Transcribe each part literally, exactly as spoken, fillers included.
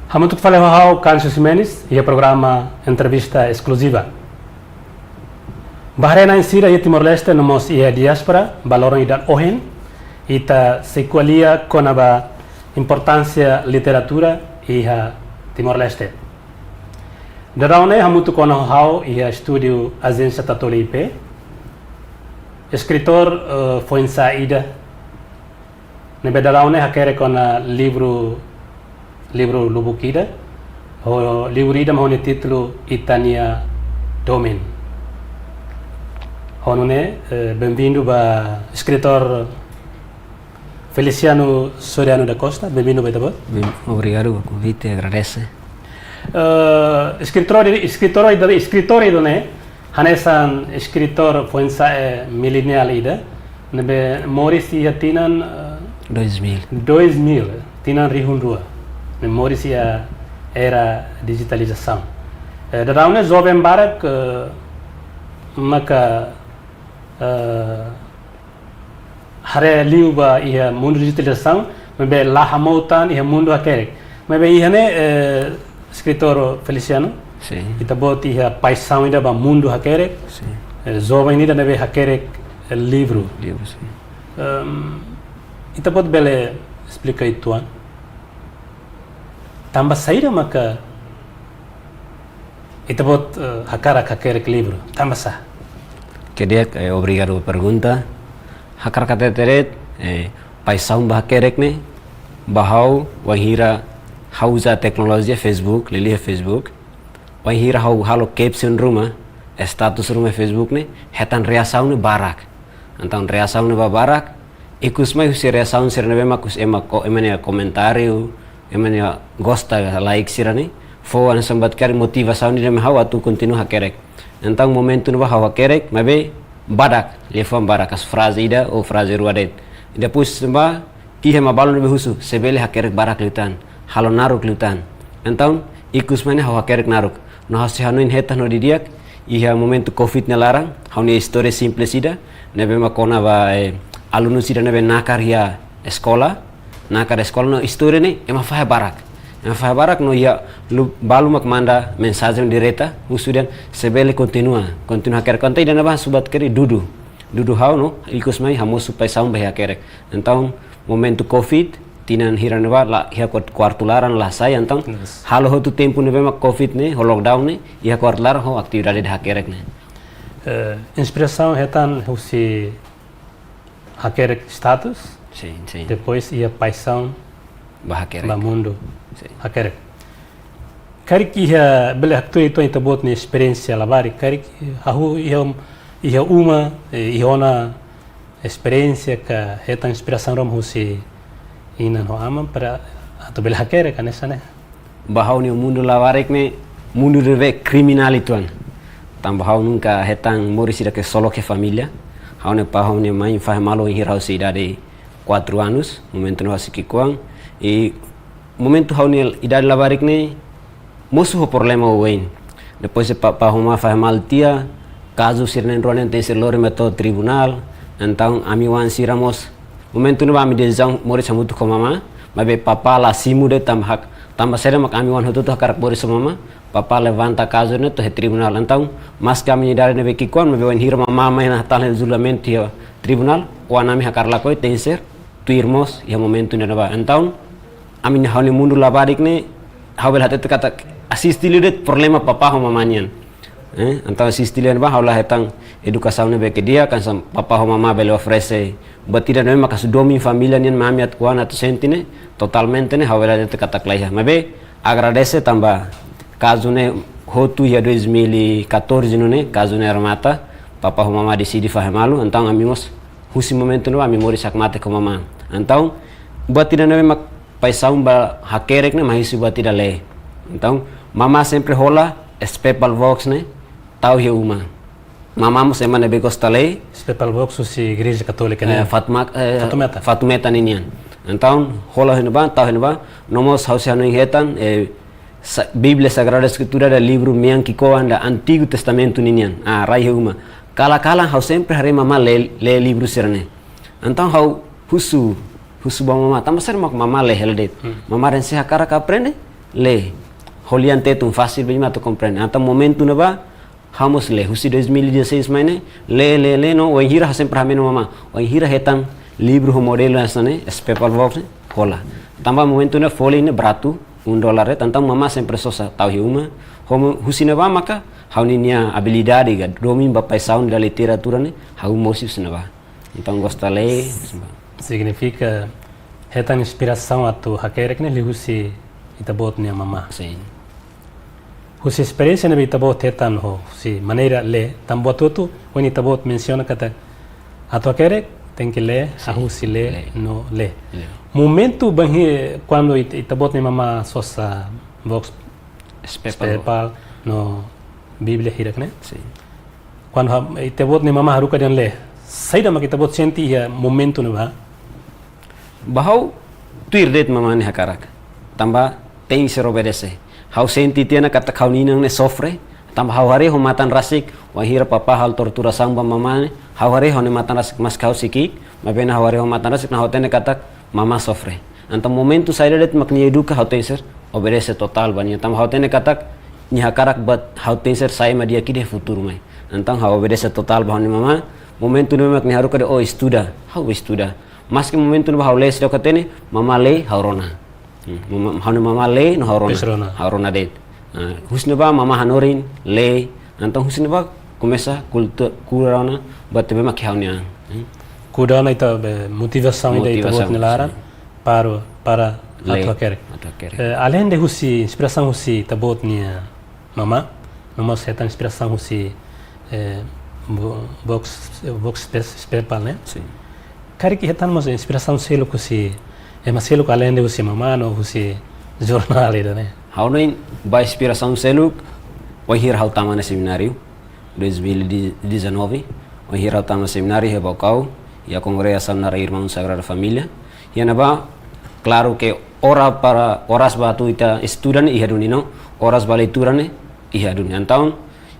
Hamutuk fali ho ha'u Kansu Ximenes, iha programa entrevista eskluziva. Ba haree-na'in sira iha Timor-Leste no mós iha diáspora, ba loron ida ohin, ita sei ko'alia kona-ba importánsia literatura iha Timor-Leste. Daudaun ne'e hamutuk ona ho ha'u iha estúdiu Ajénsia Tatoli I P, eskritór, eh, foin-sa'e ida, ne'ebé daudaun ne'e hakerek ona livru, livru lubuk ida, ho livru ida mak ho nia títulu Ita-nia Domin. Ho nune'e, eh, benvindu ba eskritór Feliciano Soriano da Costa, benvindu ba ita-boot. Bem, obrigadu ba konvite, agradese. Eh, eskritór, eskritór ida, eskritór ida-ne'e, hanesan eskritór foin-sa'e mileniál ida, ne'ebé moris iha tinan, eh, Dois mil. Dois mil, tinan rihun rua. Ne'e moris iha era dijitalizasaun. Eh, daudaun ne'e joven barak, eh, maka, eh, haree liu ba iha mundu dijitalizasaun, maibé la hamout tan iha mundu hakerek. Maibé iha ne'e, eh, eskritór Feliciano, Sin. Ita-boot iha paixaun ida ba mundu hakerek, Sin. Eh, joven ida ne'ebé hakerek, eh, livru. Livru, sin. Ehm, ita-boot bele esplika uitoan tanba saida maka ita-boot, eh, hakarak hakerek livru, tanba sá? Ke'e di'ak, eh, obrigadu ba pergunta. Hakarak hatete de'it, eh, paixaun ba hakerek ne'e, ba ha'u, wainhira ha'u uza teknolojia Facebook, liuliu Facebook. Wainhira ha'u halo caption ruma, status ruma Facebook ne'e, hetan reasaun ne'e barak. Entaun reasaun ne'e ba barak, ikus mai husi reasaun sira ne'ebé mak husi ema ko-, ema nia komentáriu, ema nia gosta, like sira-ne'e, fó hanesan buat karik motivasaun ida mai ha'u atu kontinua hakerek. Entaun momentu ne'ebá ha'u hakerek, maibé badak, liafuan badak, kazu fraze ida ou fraze rua de'it. Depois ne'ebá, iha ema balun ne'ebé husu, se bele hakerek barak liután, halo naruk liután. Entaun, ikus mai ne'e ha'u hakerek naruk. No ha'u sei hanoin hetan no didi'ak, iha momentu covid nia laran, ha'u-nia istória simples ida, ne'ebé mak kona-ba, eh, alunu sira ne'ebé nakar iha eskola, nakar eskola no istória ne'e, ema fahe barak. Ema fahe barak no iha lu-, balu mak manda mensajen direta, husu dehan, se bele kontinua, kontinua hakerek. Entaun ida-ne'ebá husu buat karik dudu. Dudu ha'u no, ikus mai hamosu paixaun ba hakerek. Entaun, momentu covid, tinan hira ne'ebá la iha kuart-, kuartu laran la sai, entaun, Yes. halo hotu tempu ne'ebé mak covid ne'e, ho lockdown ne'e, iha kuartu laran ho atividade ida hakerek ne'e. Eh, inspirasaun hetan husi hakerek status, Sin, sin. depois iha paixaun Ba hakerek. ba mundu Sin. hakerek. Karik iha bele haktuir uitoan ita-boot nia esperiénsia labarik, karik hahú iha, iha uma, eh, iha ona esperiénsia ka hetan inspirasaun ruma husi inan ho aman para atu bele hakerek hanesan ne'e. Ba ha'u-nia mundu labarik ne'e mundu ne'ebé kriminál uitoan. Tanba ha'u nunka hetan moris ida ke solok iha família. Ha'u-nia apá, ha'u-nia amá fahe malu wainhira ha'u sei idade kuatru anus, momentu ne'e ha'u sei ki'ikoan. I momentu ha'u-nia idade labarik ne'e mosu ho problema oioin. Depois de pa-, apá ho amá fahe malu tiha, kazu sira na'in-rua ne'e tenke lori mai to'o tribunál. Entaun ami-oan sira mós, momentu ne'ebá ami desizaun moris hamutuk ho mamá, maibé papá la simu de'it tanba hak-, tanba saida mak ami-oan hotu-hotu hakarak moris ho mamá, papá levanta kazu ne'e to'o iha tribunál. Entaun, maski ami-nia idade ne'ebé ki'ikoan, maibé wainhira mamá mai hatán iha julgamentu iha tribunál, oan ami hakarak lakohi tenke tuir mós iha momentu ne'ebá. Entaun, ami-nia, ha'u-nia mundu labarik ne'e, ha'u bele hatete katak asiste liu de'it problema papá ho mamá nian. Eh, entaun asiste liu ne'ebá ha'u la hetan edukasaun ne'ebé ke di'ak, hanesan papá ho mamá bele oferese buat ida ne'ebé mak hanesan domin família nian, mami atu kuan atu sente ne'e, totalmente ne'e ha'u bele hatete katak la iha. Maibé agradese tanba kazu ne'e hotu iha dois mil e catorze nune'e, kazu ne'e remata, papá ho mamá deside fahe malu, entaun ami mós husi momentu ne'ebá ami moris hakmatek ho mamá. Entaun, buat ida ne'ebé mak paixaun ba hakerek ne'e mai husi buat ida lee. Entaun, mamá sempre hola Spelbox ne'e tau iha uma. Mamá mós ema ne'ebé gosta lee. Spelbox husi Igreja Katólika ne'e. Eh, Fatma-, eh, Fatumeta. Fatumeta ninian. Entaun, hola iha ne'ebá, tau iha ne'ebá, no mós ha'u sei hanoin hetan, eh, sa-, Bíblia Sagrada Eskritura ida livru mean ki'ikoan ida Antigu Testamentu ninian. Ah, rai iha uma. Kalan-kalan ha'u sempre haree mamá lee, lee livru sira-ne'e. Entaun ha'u husu, husu ba mamá, tanba saida mak mamá lee hela de'it. Hmm. Mamá dehan se hakarak aprende, Lee, ho lian Tetun fasil ba imi atu komprende. Entaun momentu ne'ebá, ha'u mós lee, husi dois mil e dezasseis mai ne'e, lee, lee, lee, no, wainhira ha'u sempre hameno mamá, wainhira hetan livru ho modelu hanesan ne'e, Spepal Vox ne'e, hola. Tanba momentu ne'e folin ne'e baratu, um dólar, eh, entaun mamá sempre sosa tau iha uma, ho mo-, husi ne'ebá maka, ha'u-nia abilidade ka, domin ba paixaun da literatura ne'e, ha'u mosu husi ne'ebá. Entaun gosta lee, husi ne'ebá. Signifika, hetan inspirasaun atu hakerek ne'e liuhusi ita-boot nia mamá. Sin. Husi esperiénsia ne'ebé ita-boot hetan ho, husi maneira lee, tanba buat hotu, ohin ita-boot mensiona katak atu hakerek, tenke lee, Sin. Hahú husi lee, Lee. No lee. Lee. Momentu bainhira, kuandu it-, ita-boot nia mamá sosa Vox Spepal. Spepal, no Bíblia hirak ne'e. Sin. Kuandu ha-, ita-boot nia mamá haruka dehan lee, saida mak ita-boot sente iha momentu ne'ebá? Ba ha'u, tuir de'it mamá nia hakarak. Tanba tenke ser obedese. Ha'u sente tiha ona katak ha'u-nia inan ne'e sofre. Tanba ha'u haree ho matan rasik, wainhira papá halo torturasaun ba mamá ne'e, ha'u haree ho ha'u-nia matan rasik maski ha'u sei ki'ik, maibé ha'u haree ho matan rasik, no ha'u hatene katak mamá sofre. Entaun momentu saida de'it mak nia eduka, ha'u tenke ser obedese totál ba nia. Tanba ha'u hatene katak nia hakarak buat ha'u tenke ser sai ema di'ak ida iha futuru mai. Entaun ha'u obedese totál ba ha'u-nia mamá. Momentu ne'ebé mak nia haruka dehan, "Oh, estuda." Ha'u estuda. Maski momentu ne'ebá ha'u lee seidauk hatene, mamá lee, ha'u rona. Hmm, mamá, ha'u-nia mamá lee, no ha'u rona. Depois rona. Ha'u rona de'it. Ah, husi ne'ebá mamá hanorin, lee, entaun husi ne'ebá komesa kultu-, kuda ona buat ne'ebé mak iha ha'u-nia an. Hmm. Kuda ona ita-boot nia motivasaun ida, Motivasaun, ita-boot nia laran, sin. Para, para Lee, atu hakerek. Atu hakerek. Eh, alende husi inspirasaun husi ita-boot nia mamá, no mós hetan inspirasaun husi, eh, Vo-, Vox, Vox Spes-, Spepal ne'e. Sin. Karik hetan mós inspirasaun seluk husi, ema seluk alende husi mamá no husi jornál ida ne'e. Ha'u hanoin ba inspirasaun seluk, wainhira ha'u tama ona semináriu, dois mil e dezanove, wainhira ha'u tama semináriu iha Baucau, iha kongregasaun naran Irmaun Sagrada Família. Iha ne'ebá, klaru ke oras para, oras ba atu ita estuda ne'e iha duni no, oras ba leitura ne'e iha duni. Entaun,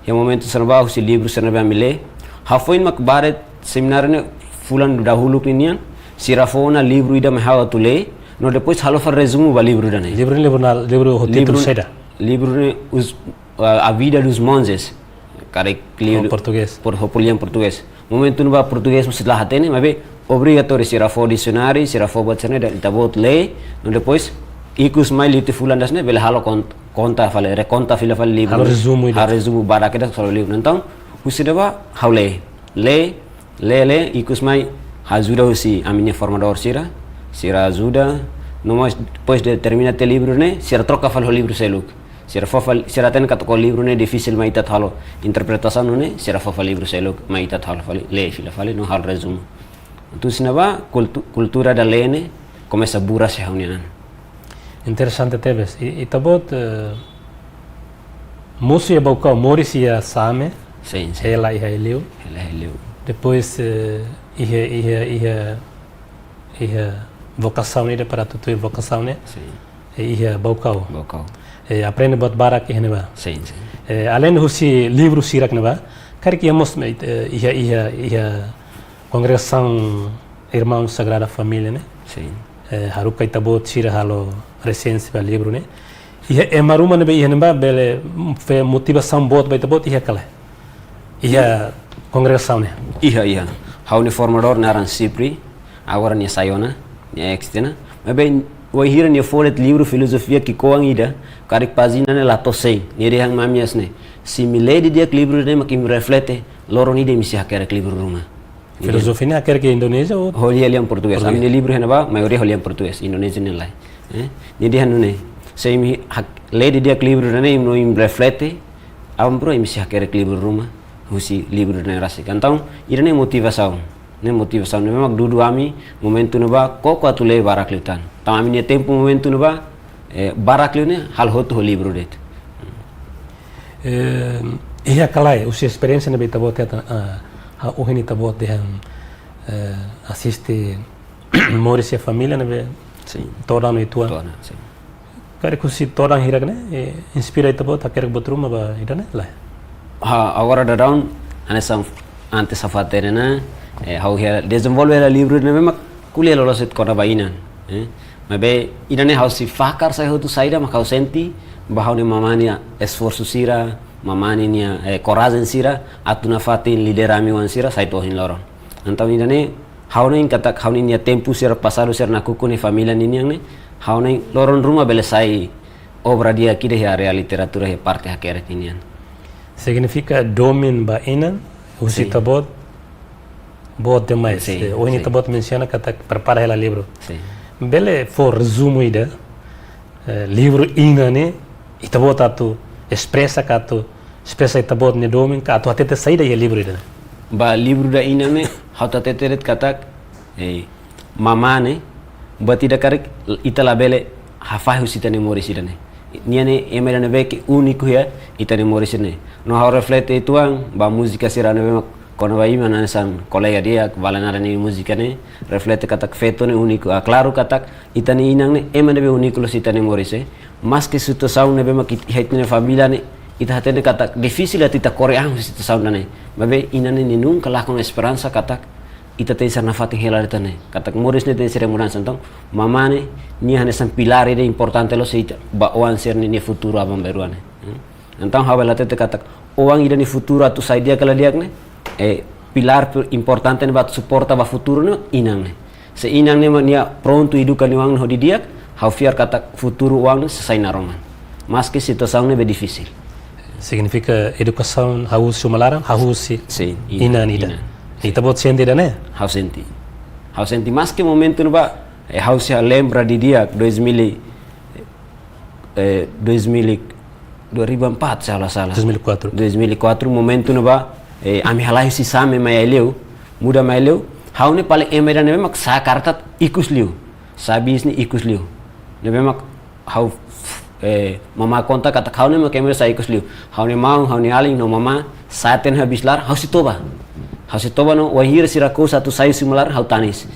iha momentu sira-ne'ebá husi livru sira-ne'ebé ami lee, hafoin mak ba de'it semináriu ne'e fulan dahuluk ninian, sira fó ona livru ida mai ha'u atu lee, no depois halo fali rezumu ba livru ida-ne'e. Livru ne'e livru na, livru ho títulu Livru, saida? Livru ne'e os, a, A Vida dos Monges. Karik livru portugés. Por, ho lian portugés. Momentu ne'ebá portugés mós la hatene, maibé obrigatóriu sira fó disionáriu, sira fó buat sira-ne'e, ita-boot lee, no depois ikus mai liu tiha fulan das ne'e, bele halo kon-, konta fali, rekonta fila fali livru. Halo rezumu ida. Halo rezumu badak ida fali livru. Entaun, husi ne'ebá, ha'u lee. Lee, lee, lee, ikus mai ajuda husi ami-nia formadór sira, sira ajuda, no mós depois de termina tiha livru ne'e, sira troka fali ho livru seluk. Sira fó fali, sira hatene katak ho livru ne'e difisil mai ita atu halo interpretasaun ne'e, sira fó fali livru seluk mai ita atu halo fali, lee fila fali, no halo rezumu. Entaun husi ne'ebá kultu-, kultura ida lee ne'e komesa buras iha ha'u-nia an. Interesante tebes. I, ita-boot, eh, mosu iha Baucau, moris iha Same, Sin, sin. Hela iha Aileu. Hela iha Aileu. Depois, eh, iha, iha, iha, iha vokasaun ida para atu tuir vokasaun ne'e. Sin. Eh, iha Baucau. Baucau. Eh, aprende buat barak iha ne'ebá. Sin, sin. Eh, alende husi livru sira-ne'ebá, karik iha mós, eh, iha, iha, iha kongregasaun Irmaun Sagrada Família ne'e. Sin. Eh, haruka ita-boot sira halo resense ba livru ne'e. Iha ema ruma ne'ebé iha ne'ebá bele, mm, fó motivasaun boot ba ita-boot iha ka lae? Iha kongregasaun ne'e. Iha, iha. Ha'u-nia formadór naran Sipri, agora nia sai ona, nia ex tiha ona. Maibé, wainhira nia fó de'it livru filozofia ki'ikoan ida, karik pájina ne'e la to'o sein. Nia dehan mai ami hanesan ne'e: "Se imi lee didi'ak livru ne'e mak imi reflete, loron ida imi sei hakerek livru ruma." Filozofia ne'e hakerek iha Indonézia ou? Ho lia lian portugés. Portugés. Ami-nia livru iha ne'ebá, maioria ho lian portugés, Indonézia ne'e lae. Eh? Nia dehan nune'e: "Se imi hak-, lee didi'ak livru ne'e, imi no imi reflete, aban-bainrua imi sei hakerek livru ruma, husi livru ne'e rasik." Entaun, ida-ne'e motivasaun. Ne'e motivasaun ne'ebé mak dudu ami momentu ne'ebá koko atu lee barak liután. Tanba ami-nia tempu momentu ne'ebá, eh, barak liu ne'e halo hotu ho livru de'it. Eh, iha ka lae, husi esperiénsia ne'ebé ita-boot hetan, ah, ah, ohin ita-boot dehan, eh, asiste moris iha família ne'ebé Sin. Todan no uitoan. Todan, sin. Karik husi todan hirak ne'e, eh, inspira ita-boot hakerek buat ruma ba ida-ne'e, lae? Ha, agora daudaun, hanesan antes ha'u hatene ona, eh, ha'u iha dezenvolve hela livru ne'ebé mak ko'alia loloos de'it kona-ba inan, eh. Maibé ida-ne'e ha'u sei fakar sai hotu saida mak ha'u sente ba ha'u-nia mamá nia esforsu sira, mamá nia, eh, korajen sira, atu nafatin lidera ami-oan sira sai to'o ohin loron. Entaun ida-ne'e ha'u hanoin katak ha'u-nia tempu sira pasadu sira nakukun iha família ninian ne'e, ha'u hanoin loron ruma bele sai obra di'ak ida iha área literatura iha parte hakerek ninian. Signifika domin ba inan, husi Sin. ita-boot, boot demais. Sin, Eh, ohin sin. ita-boot mensiona katak prepara hela livru. Sin. Bele fó rezumu ida, eh, livru Inan ne'e, ita-boot atu espresa ka atu espresa ita-boot nia domin ka atu hatete saida iha livru ida-ne'e? Ba livru ida Inan ne'e, ha'u hatete de'it katak, eh, mamá ne'e, buat ida karik ita labele hafahe husi ita-nia moris ida-ne'e. Nia ne'e ema ida ne'ebé ke úniku iha ita-nia moris ne'e. No ha'u reflete uitoan ba múzika sira ne'ebé mak kona-ba inan hanesan kolega di'ak, Vale Nada nia múzika ne'e, reflete katak feto ne'e úniku. Ah, klaru katak ita-nia inan ne'e ema ne'ebé úniku loos iha ita-nia moris, eh. Maske situasaun ne'ebé mak it-, iha ita-nia família ne'e, ita hatene katak difisil atu ita kore an husi situasaun ida-ne'e. Maibé inan ne'e nia nunka lakon esperansa katak ita tenke nafatin hela de'it ida-ne'e. Katak moris ne'e tenke mudansa. Entaun, mamá ne'e, nia hanesan pilár ida importante loos iha ita, ba oan sira-nia futuru aban-bainrua ne'e. Hmm? Entaun, ha'u bele hatete katak, oan ida nia futuru atu sai di'ak ka la di'ak ne'e, eh, pilár pe-, importante ne'ebé atu suporta ba futuru ne'e, inan ne'e. Se inan ne'e mak nia prontu eduka nia oan ne'e ho di'ak, ha'u fiar katak futuru oan ne'e sei sai naroman. Maske situasaun ne'ebé difisil. Signifika edukasaun hahú husi uma laran, hahú husi Sin, inan, inan ida. inan. Ita-boot sente ida-ne'e? Ha'u sente. Ha'u sente maske momentu ne'ebá, eh, ha'u sei lembra didi'ak dois mil e, eh, dois mil e, dua ribu empat, se ha'u la sala. Dois mil e quatro. Dois mil e quatro, momentu ne'ebá, eh, ami halai husi Same mai Aileu, muda mai Aileu, ha'u ne'e paling ema ida ne'ebé mak sa'e karta ikus liu. Sa'e bis ne'e ikus liu. Ne'ebé mak ha'u, eh, mamá konta katak ha'u ne'e mak ema sa'e ikus liu. Ha'u-nia maun, ha'u-nia alin no mamá sa'e hatene iha bis laran, ha'u sei toba. Ha'u sei toba no wainhira sira kous atu sai husi uma laran, ha'u tanis.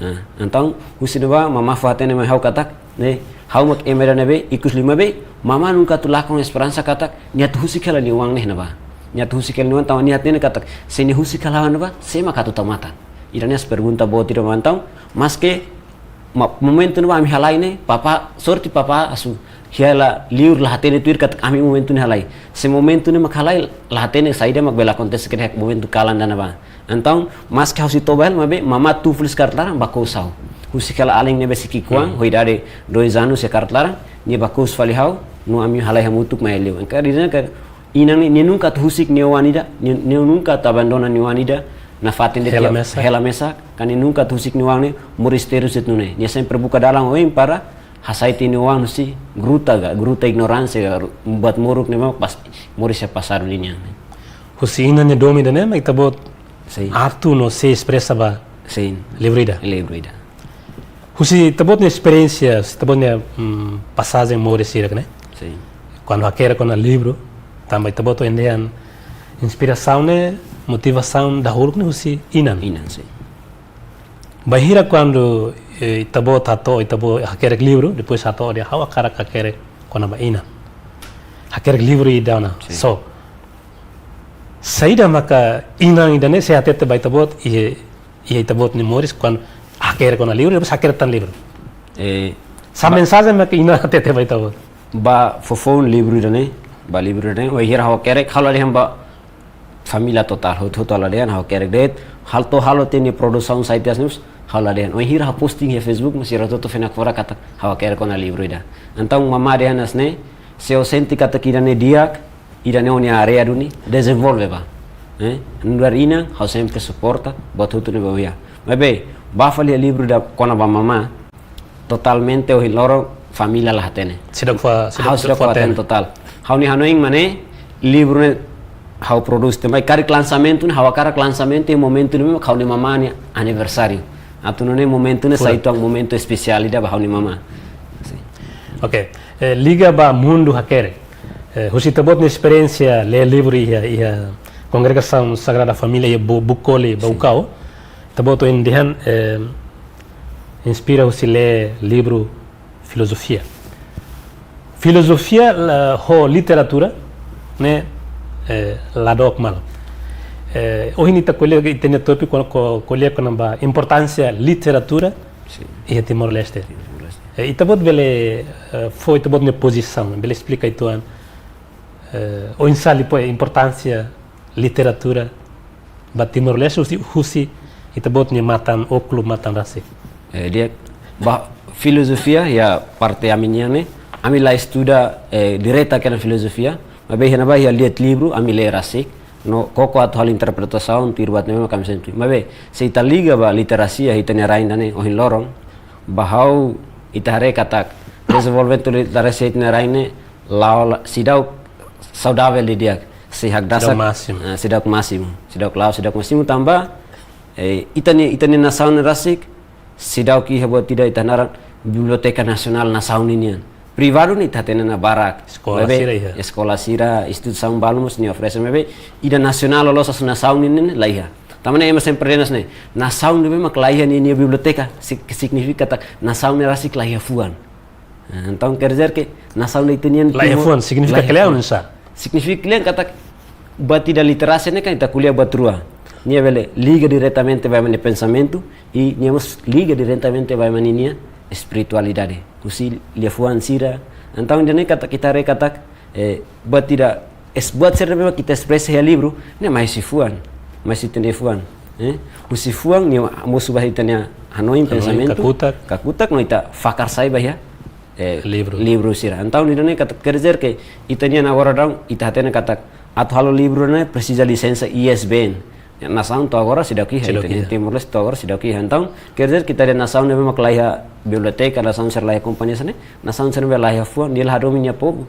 Ah, entaun, husi ne'ebá, mamá fó-hatene mai ha'u katak, ne'e, ha'u mak ema ida ne'ebé ikus liu, maibé mamá nunka atu lakon esperansa katak nia atu husik hela nia oan ne'e iha ne'ebá. Nia atu husik hela nia oan, tanba nia hatene katak se nia husik hela iha ne'ebá, sé mak atu tau matan. Ida-ne'e hanesan pergunta boot ida mak entaun, maske ma-, momentu ne'ebá ami halai ne'e, papá, sorte papá atu iha hela liur la hatene tuir katak ami momentu ne'e halai. Se momentu ne'e mak halai, la hatene saida mak bele akontese kedas iha momentu kalan ida ne'ebá. Entaun, maske ha'u sei toba hela, maibé mamá tun fali husi karta laran bá kous ha'u. Husik hela alin ne'ebé sei ki'ikoan, Hmm. ho idade dois anos iha karta laran, nia bá kous fali ha'u, no ami halai hamutuk mai Aileu. Entaun, ida-ne'e katak inan ne'e, nia nunka atu husik nia oan ida, nia, nia nunka atu abandona nia oan ida, nafatin de'it Hela nia mesak. hela mesak, ka nia nunka atu husik nia oan ne'e moris terus de'it nune'e. Nia sempre buka dalan oioin para hasai tiha nia oan husi gruta ka, gruta ignoránsia ka, ru-, buat moruk ne'ebé pas, moris iha pasadu ninian. Husi inan nia domin ida-ne'e, mak ita-boot Sin. atu no sei espresa ba Sin. livru ida. Livru ida. Husi ita-boot nia esperiénsia, husi ita-boot nia, mm, pasajen moris sira ne'e. Sin. Kuandu hakerek ona livru, tanba ita-boot ohin dehan inspirasaun ne'e, motivasaun dahuluk ne'e husi inan. Inan, sin. Bainhira kuandu, eh, ita-boot hato'o, ita-boot hakerek livru, depois hato'o dehan ha'u hakarak hakerek kona-ba inan. Hakerek livru ida ona, Sin. so. Saida maka inan ida-ne'e sei hatete ba ita-boot, iha, iha ita-boot nia moris, kuandu hakerek ona livru, depois hakerek tan livru. Eh, Sá ba- mensajen maka inan hatete ba ita-boot? Ba foufoun livru ida-ne'e, ba livru ida-ne'e, wainhira ha'u hakerek, ha'u la dehan ba família totál, hotu-hotu ha'u la dehan, ha'u hakerek de'it, halo to'o halo tiha nia produsaun sai tiha ne'e, ha'u la dehan. Wainhira ha'u posting iha Facebook, mós sira hotu-hotu fenak fora katak ha'u hakerek ona livru ida. Entaun mamá dehan hanesan ne'e, se ó sente katak ida-ne'e di'ak, ida-ne'e ó-nia área duni, dezenvolve bá. Eh, nu'udar inan, ha'u sempre suporta buat hotu ne'ebé ó iha. Maibé, bá fali iha livru ida kona-ba mamá, totalmente ohin loron família la hatene. Seidauk fó, Ha'u seidauk seidauk fó fó hatene hatene. totál. Ha'u-nia hanoin mak ne'e, livru ne'e ha'u prodús tiha mai, karik lansamentu ne'e, ha'u hakarak lansamentu iha momentu ne'ebé mak ha'u-nia mamá nia aniversáriu. Atu nune'e momentu ne'e Furak. sai uitoan momentu espesiál ida ba ha'u-nia mamá. Sin. Ok. Eh, liga ba mundu hakerek. Eh, husi ita-boot nia esperiénsia lee livru iha, iha Kongregasaun Sagrada Família iha Bu-, Bukoli, Sin. Baucau. Ita-boot ohin dehan, eh, inspira husi lee livru filozofia. Filozofia la, ho literatura, ne'e, eh, la dook malu. Eh, ohin ita ko'alia, ita-nia tópiku ko-, ko-, ko'alia kona-ba importánsia literatura Sin. iha Timor-Leste. Timor-Leste. Eh, ita-boot bele, eh, fó ita-boot nia pozisaun, bele esplika uitoan, eh, oinsá liu importánsia literatura ba Timor-Leste husi, husi ita-boot nia matan, ókulu matan rasik. Eh, di'ak, ba filozofia, iha parte ami-nian ne'e, ami la estuda, eh, direta kona filozofia, maibé iha ne'ebá iha lihat livru, ami lee rasik, no koko atu halo interpretasaun, tuir buat ne'ebé mak ami sente. Maibé, se ita liga ba literasia, ita-nia rain ida-ne'e, ohin loron, ba ha'u ita haree katak, dezenvolvimentu literasia ita-nia rain ne'e, la'o la, seidauk saudavel didi'ak, se hakdasak, seidauk másimu. Eh, seidauk másimu, seidauk la'o, seidauk másimu tanba, eh, ita-nia, ita-nia nasaun ne'e rasik, seidauk iha buat ida ita naran Biblioteka Nasionál Nasaun ninian. Privadu ne'e ita hatene ona barak. Eskola sira iha. Eskola sira, instituisaun balu mós nia oferese maibé, ida nasionál loloos hanesan nasaun ninian la iha. Tanba ne'e ema sempre dehan hanesan ne'e, nasaun ne'ebé mak la iha ninia biblioteka, si-, signifika katak nasaun ne'e rasik la iha fuan. Eh, entaun, quer dizer que nasaun ida ita-nian la iha Timor fuan, signifika la iha kle'an fuan. Oinsá? Signifika kle'an katak buat ida literasia ne'e kan ita ko'alia buat rua. Nia bele liga diretamente ba ema nia pensamentu, i nia mós liga diretamente ba ema ninia espiritualidade. Husi liafuan sira. Entaun, ida-ne'e katak ita haree katak, eh, buat ida es-, buat sira ne'ebé mak ita espresa iha livru, ne'e mai husi fuan, mai husi ita-nia fuan. Eh, husi fuan nia mosu ba ita-nia hanoin, hanoin, pensamentu, kakutak. Kakutak no ita fakar sai ba iha, eh, livru. Livru sira. Entaun, ida-ne'e katak quer dizer que ita-nian agora daudaun, ita hatene katak atu halo livru ne'e presiza lisensa I S B N. Ya, nasaun to'o agora seidauk iha, seidauk iha. Ita-nia Timor-Leste to'o agora seidauk iha. Entaun, quer dizer que ita-nia nasaun ne'ebé mak la iha biblioteka, nasaun sira la iha kompañia sira-ne'e, nasaun sira ne'ebé la iha fuan, nia la hadomi nia povu.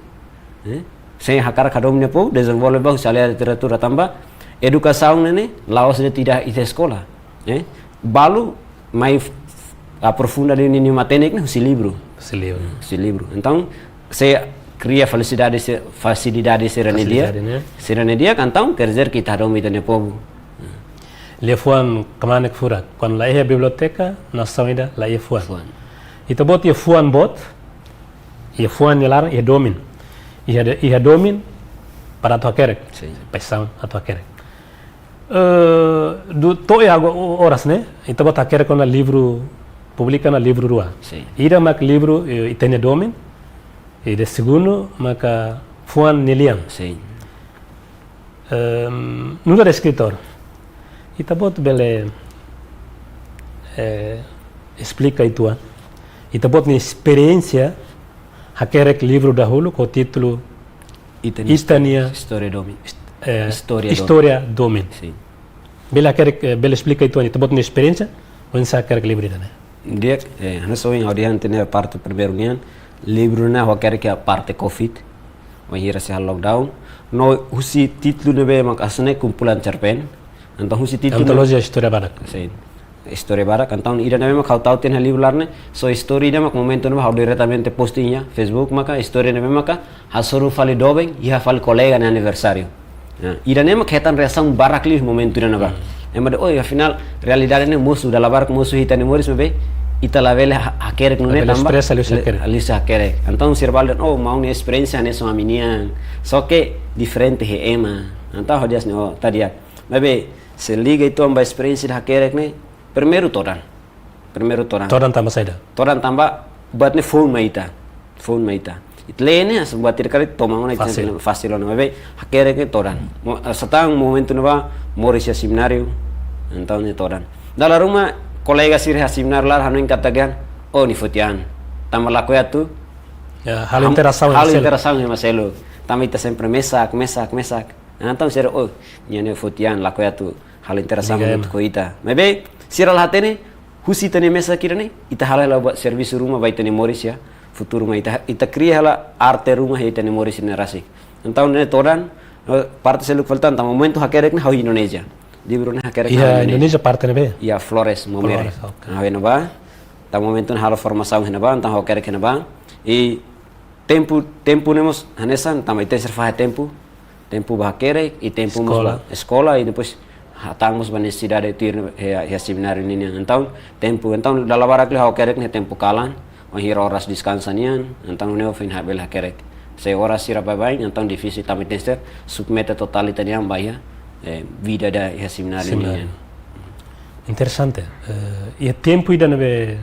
Eh? Sei hakarak hadomi nia povu, dezenvolve ba husi área literatura tanba edukasaun ne'e ne'e, la'ós de'it ida iha eskola. Eh? Balu mai f-, aprofunda liu ninia matenek ne'e husi livru. Husi livru. Husi livru. Entaun, se kria fasilidade se-, fasilidade sira-ne'e di'ak, fasilidade ne'e, sira-ne'e di'ak, entaun quer dizer que ita hadomi ita-nia povu. Liafuan kmanek furak, kuandu la iha biblioteka, nasaun ida la iha fuan. Fuan. Ita-boot iha fuan boot, iha fuan nia laran, iha domin. Iha de-, iha domin, para atu hakerek. Sin. Paixaun atu hakerek. Eh, du-, to'o iha agora oras ne'e, ita-boot hakerek ona livru, publika ona livru rua. Sin. Ida mak livru, eh, ita-nia domin, i ida segundu maka fuan nia lian. Sin. Ehm, nu'udar eskritór, ita-boot bele, eh, esplika uitoan ita-boot nia esperiénsia hakerek livru dahuluk ho títulu Ita-nia Ita-nia Istória Domin. Ist-, eh, Istória Domin. Istória Domin. Sin. Bele hakerek, eh, bele esplika uitoan ita-boot nia esperiénsia oinsá hakerek livru ida-ne'e? Di'ak, eh, hanesan ohin ha'u dehan tiha parte primeiru nian, livru ne'e ha'u hakerek iha parte covid, bainhira sei halo lockdown. No husi títulu ne'ebé mak hanesan ne'e kumpulan cerpen. Entaun husi títulu Antolojia Istória Badak. Sin. Istória badak, entaun ida ne'ebé mak ha'u tau tiha ona iha livru laran ne'e, só istória ida mak momentu ne'ebá ha'u diretamente posting iha Facebook maka istória ne'ebé maka hasoru fali doben, iha fali kolega nia aniversáriu. Nah, ida ne'e mak hetan reasaun barak liu momentu ida ne'ebá. Hmm. Ema dehan, "Oh, afinál realidade ne'e mosu, dala barak mosu iha ita-nia moris, maibé ita labele ha-, hakerek nune'e tanba espresa liu husi hakerek." Liu husi hakerek. Entaun sira balu dehan, "Oh, maun nia esperiénsia hanesan ami-nian. Só que diferente iha ema." Entaun ha'u dehan hanesan ne'e, "Oh, ita di'ak." Maibé, se liga uitoan ba esperiénsia ida hakerek ne'e, primeiru todan. Primeiru todan. Todan tanba saida? Todan tanba buat ne'e foun mai ita. Foun mai ita. Ita lee ne'e, hanesan buat ida karik toman ona ita. Fasil. Fasil ona, maibé hakerek ne'e todan. Mo-, eh, sá tan momentu ne'ebá moris iha semináriu, entaun ne'e todan. Dala ruma kolega sira iha semináriu laran hanoin katak dehan, "Oh, nia foti an." Tanba lakohi atu. Ya, halo ham-, interasaun halo seluk. Interasaun ema seluk. Tanba ita sempre mesak, mesak, mesak. Entaun sira, "Oh, nia ne'e foti an, lakohi atu halo interasaun." Liga hamutuk ema. Ho ita. Maibé, sira la hatene, husi ita-nia mesak ida-ne'e, ita hala'o hela buat servisu ruma ba ita-nia moris iha futuru mai ita, ita kria hela arte ruma iha ita-nia moris ne'e rasik. Entaun ne'e todan, no parte seluk fali tan, tanba momentu hakerek ne'e ha'u iha Indonézia. Livru ne'e hakerek iha Indonézia. Indonézia parte ne'ebé? Iha Flores, Maumere. Flores, oke. Ha'u iha ne'ebá, tanba momentu ne'e halo formasaun iha ne'ebá, entaun ha'u hakerek iha ne'ebá. I tempu, tempu ne'e mós hanesan, tanba ita sira fahe tempu, tempu ba hakerek, i tempu mós ba eskola, i depois hatán mós ba nesesidade tuir iha, iha semináriu ninian. Entaun, tempu, entaun dala barak liu ha'u hakerek ne'e tempu kalan, bainhira oras deskansa nian, entaun ne'e foin ha'u bele hakerek. Se oras sira baibain, entaun difisil tanba ita tenke submete totál ita-nian ba iha, eh, vida ida iha semináriu ninian. Interesante. Eh, iha tempu ida ne'ebé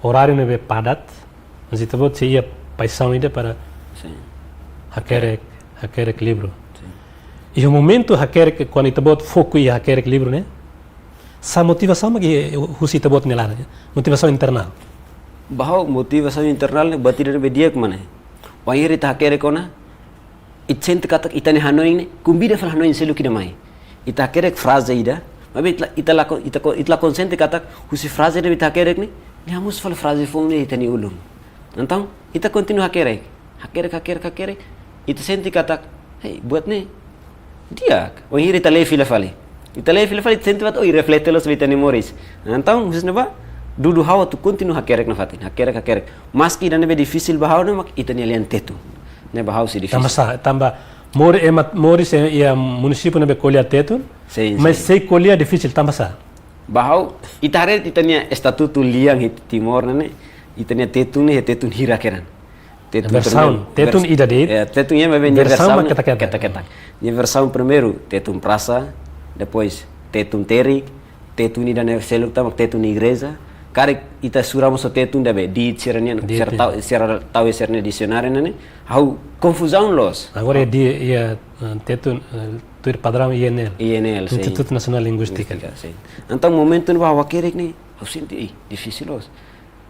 horáriu ne'ebé padat, mas ita-boot sei iha paixaun ida para Sin. hakerek, hakerek livru. Sin. Iha momentu hakerek, kuandu ita-boot foku iha hakerek livru ne'e, sá motivasaun mak iha husi ita-boot nia laran, motivasaun internal? Ba ha'u motivasaun internal ne'e buat ida ne'ebé di'ak mak ne'e. Wainhira ita hakerek ona, ita sente katak ita-nia hanoin ne'e, konvida fali hanoin seluk ida mai. Ita hakerek fraze ida, maibé ita la, ita la ko-, ita ko-, ita la konsiente katak husi fraze ne'ebé ita hakerek ne'e, ne'e hamoos fali fraze foun iha ita-nia ulun. Entaun, ita kontinua hakerek. Hakerek, hakerek, hakerek. Ita sente katak, hei, buat ne'e di'ak. Wainhira ita lee fila fali. Ita lee fila fali, ita sente buat, oi, reflete loos ba ita-nia moris. Entaun, husi ne'ebá, dudu ha'u atu kontinua hakerek nafatin. Hakerek, hakerek. Maski ida ne'ebé difisil ba ha'u ne'e mak ita-nia lian Tetun. Ne'e ba ha'u sei difisil. Tanba sá, tanba mor-, ema moris iha, iha munisípiu ne'ebé ko'alia Tetun, Sin, mas sin. sei ko'alia difisil, tanba sá? Ba ha'u, ita haree ita-nia estatutu lian iha Timor ne'e, ita-nia Tetun ne'e, Tetun hirak kedan. Tetun Versaun, primeiru, Tetun vers-, ida de'it. eh, Tetun iha, maibé nia Versaun versaun mak ne'e ketak-ketak. ketak-ketak. Nia versaun primeiru, Tetun Prasa, depois Tetun Terik, Tetun ida ne'e seluk tama, Tetun Igreja. Karik ita sura mós Tetun ida be, di sira-nian, Di sira Tetun. tau, sira tau sira-nia disionare ne'e, ha'u konfuzaun loos. Agora é di, iha, eh, Tetun, eh, tuir padraun I N L. I N L, sin. Instituto Nacional Linguística. Linguística, sin. Entaun, momentu ne'ebá ha'u hakerek ne'e, ha'u sente, ih, difisil loos.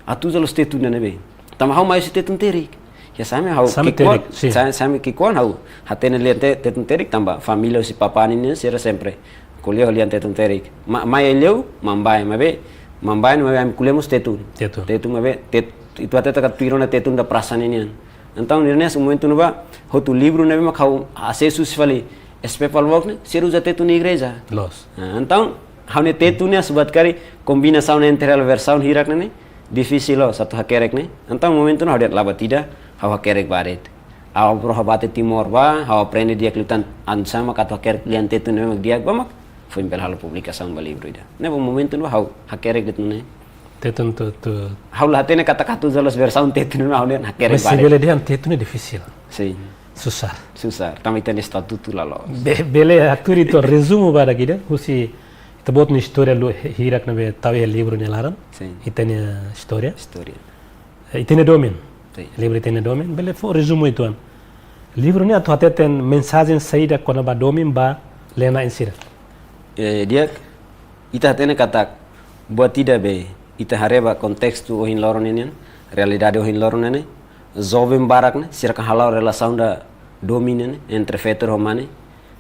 Atu uza loos Tetun ida ne'ebé. Tanba ha'u mai husi Tetun Terik. Iha sá mak ha'u Sá mak ki'ikoan, Terik, sin. sá-, sá mak ki'ikoan ha'u hatene lian Te-, Tetun Terik tanba família husi papá nian sira sempre ko'alia ho lian Tetun Terik. Ma-, mai Aileu, Mambae, maibé, Mambae, maibé ami ko'alia mós Tetun. Tetun. Tetun, maibé, Tet-, ita hatete katak tuir ona Tetun ida Prasa ninian. Entaun, ne'e momentu ne'ebá, hotu livru ne'ebé mak ha'u asesu husi fali S P Palmok ne'e, sira uza Tetun Igreja. Loos. Ah, entaun, ha'u-nia Tetun ne'e asubat kari kombinasaun entre hela versaun hirak ne'e, difisil loos atu hakerek ne'e. Entaun momentu ne'e ha'u dehan la buat ida, ha'u hakerek ba de'it. Ha'u proha bá to'o Timor bá, ha'u aprende di'ak liután oinsá mak atu hakerek lian Tetun ne'e mak di'ak bá mak, foin bele halo publikasaun ba livru ida. Ne'e ba momentu ne'ebá ha'u hakerek de'it ne'e. Tetun tu, tu. Ha'u la hatene katak atu uza loos versaun Tetun ne'e ha'u dehan hakerek Mas ba se de'it. bele dehan Tetun ne'e difisil. Sin. Susar. Susar. Tanba ita-nia estatutu la loos. Be-, bele hatudu ita rezumu badak ida, husi ita-boot nia istória lu-, hirak ne'ebé tau iha livru nia laran. Sin. Ita-nia istória. Istória. Eh, ita-nia domin. Sin. Livru ita-nia domin. Bele fó rezumu uitoan. Livru ne'e atu hateten mensajen saida kona-ba domin ba lia-na'in sira? Eh, di'ak, ita hatene katak buat ida be, ita haree ba kontestu ohin loron ne'e nian, realidade ohin loron ne'e, joven barak ne'e, sira kan hala'o relasaun ida domin ne'e, entre feto ho mane.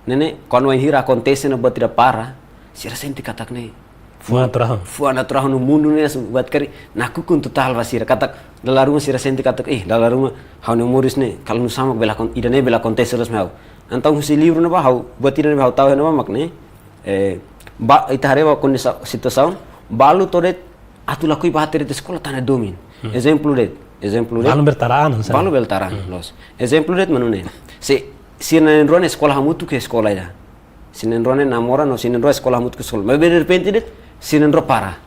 Ne'e, ne'e, kuandu wainhira akontese ona buat ida para, sira sente katak ne'e fuan atu rahun. Fuan atu rahun no mundu ne'e, asubat kari, nakukun totál ba sira, katak, dala ruma sira sente katak, eh, dala ruma, ha'u-nia moris ne'e, kala nusá mak bele akon-, ida ne'e bele akontese loos mai ha'u. Entaun husi livru ne'ebá ha'u, buat ida ne'ebé ha'u tau iha ne'ebá mak ne'e, eh, ba, ita haree ba kondisi situasaun, balu to'o de'it atu lakohi bá hatete de'it eskola tanba domin. Hmm. Ezemplu de'it, ezemplu de'it. Balu bele tara an, saida? Balu bele tara an, Hmm. loos. Ezemplu de'it manu ne'e. Se, sira na'in-rua ne'e eskola hamutuk iha eskola ida. Sira na'in-rua ne'e namora no sira na'in-rua eskola hamutuk iha eskola. Maibé derrepente de'it, sira na'in-rua para.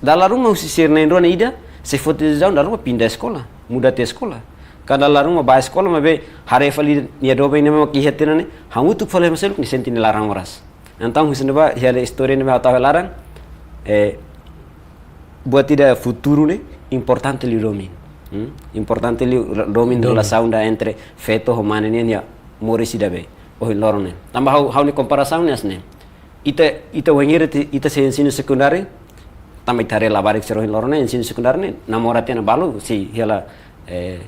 Dala ruma husi sira na'in-rua ne'e ida, sei foti desizaun dala ruma pinda eskola, muda tiha eskola. Ka dala ruma bá eskola, maibé haree fali nia doben ne'e mak iha tiha ona ne'e, hamutuk fali ema seluk nia sente nia laran moras. Entaun, husi ne'ebá, iha istória ne'ebá ha'u tau iha laran, eh, buat ida futuru ne'e, importante liu domin. Hmm? Importante liu domin Domin. relasaun ida entre feto ho mane nian iha moris ida be. Ohin loron ne'e. Tanba ha'u, ha'u-nia komparasaun ne'e hanesan ne'e. Ita, ita wainhira ita, ita sei ensinu sekundáriu, tanba ita haree labarik sira ohin loron ne'e, ensinu sekundáriu ne'e, namora tiha ona balu, sei hela, eh,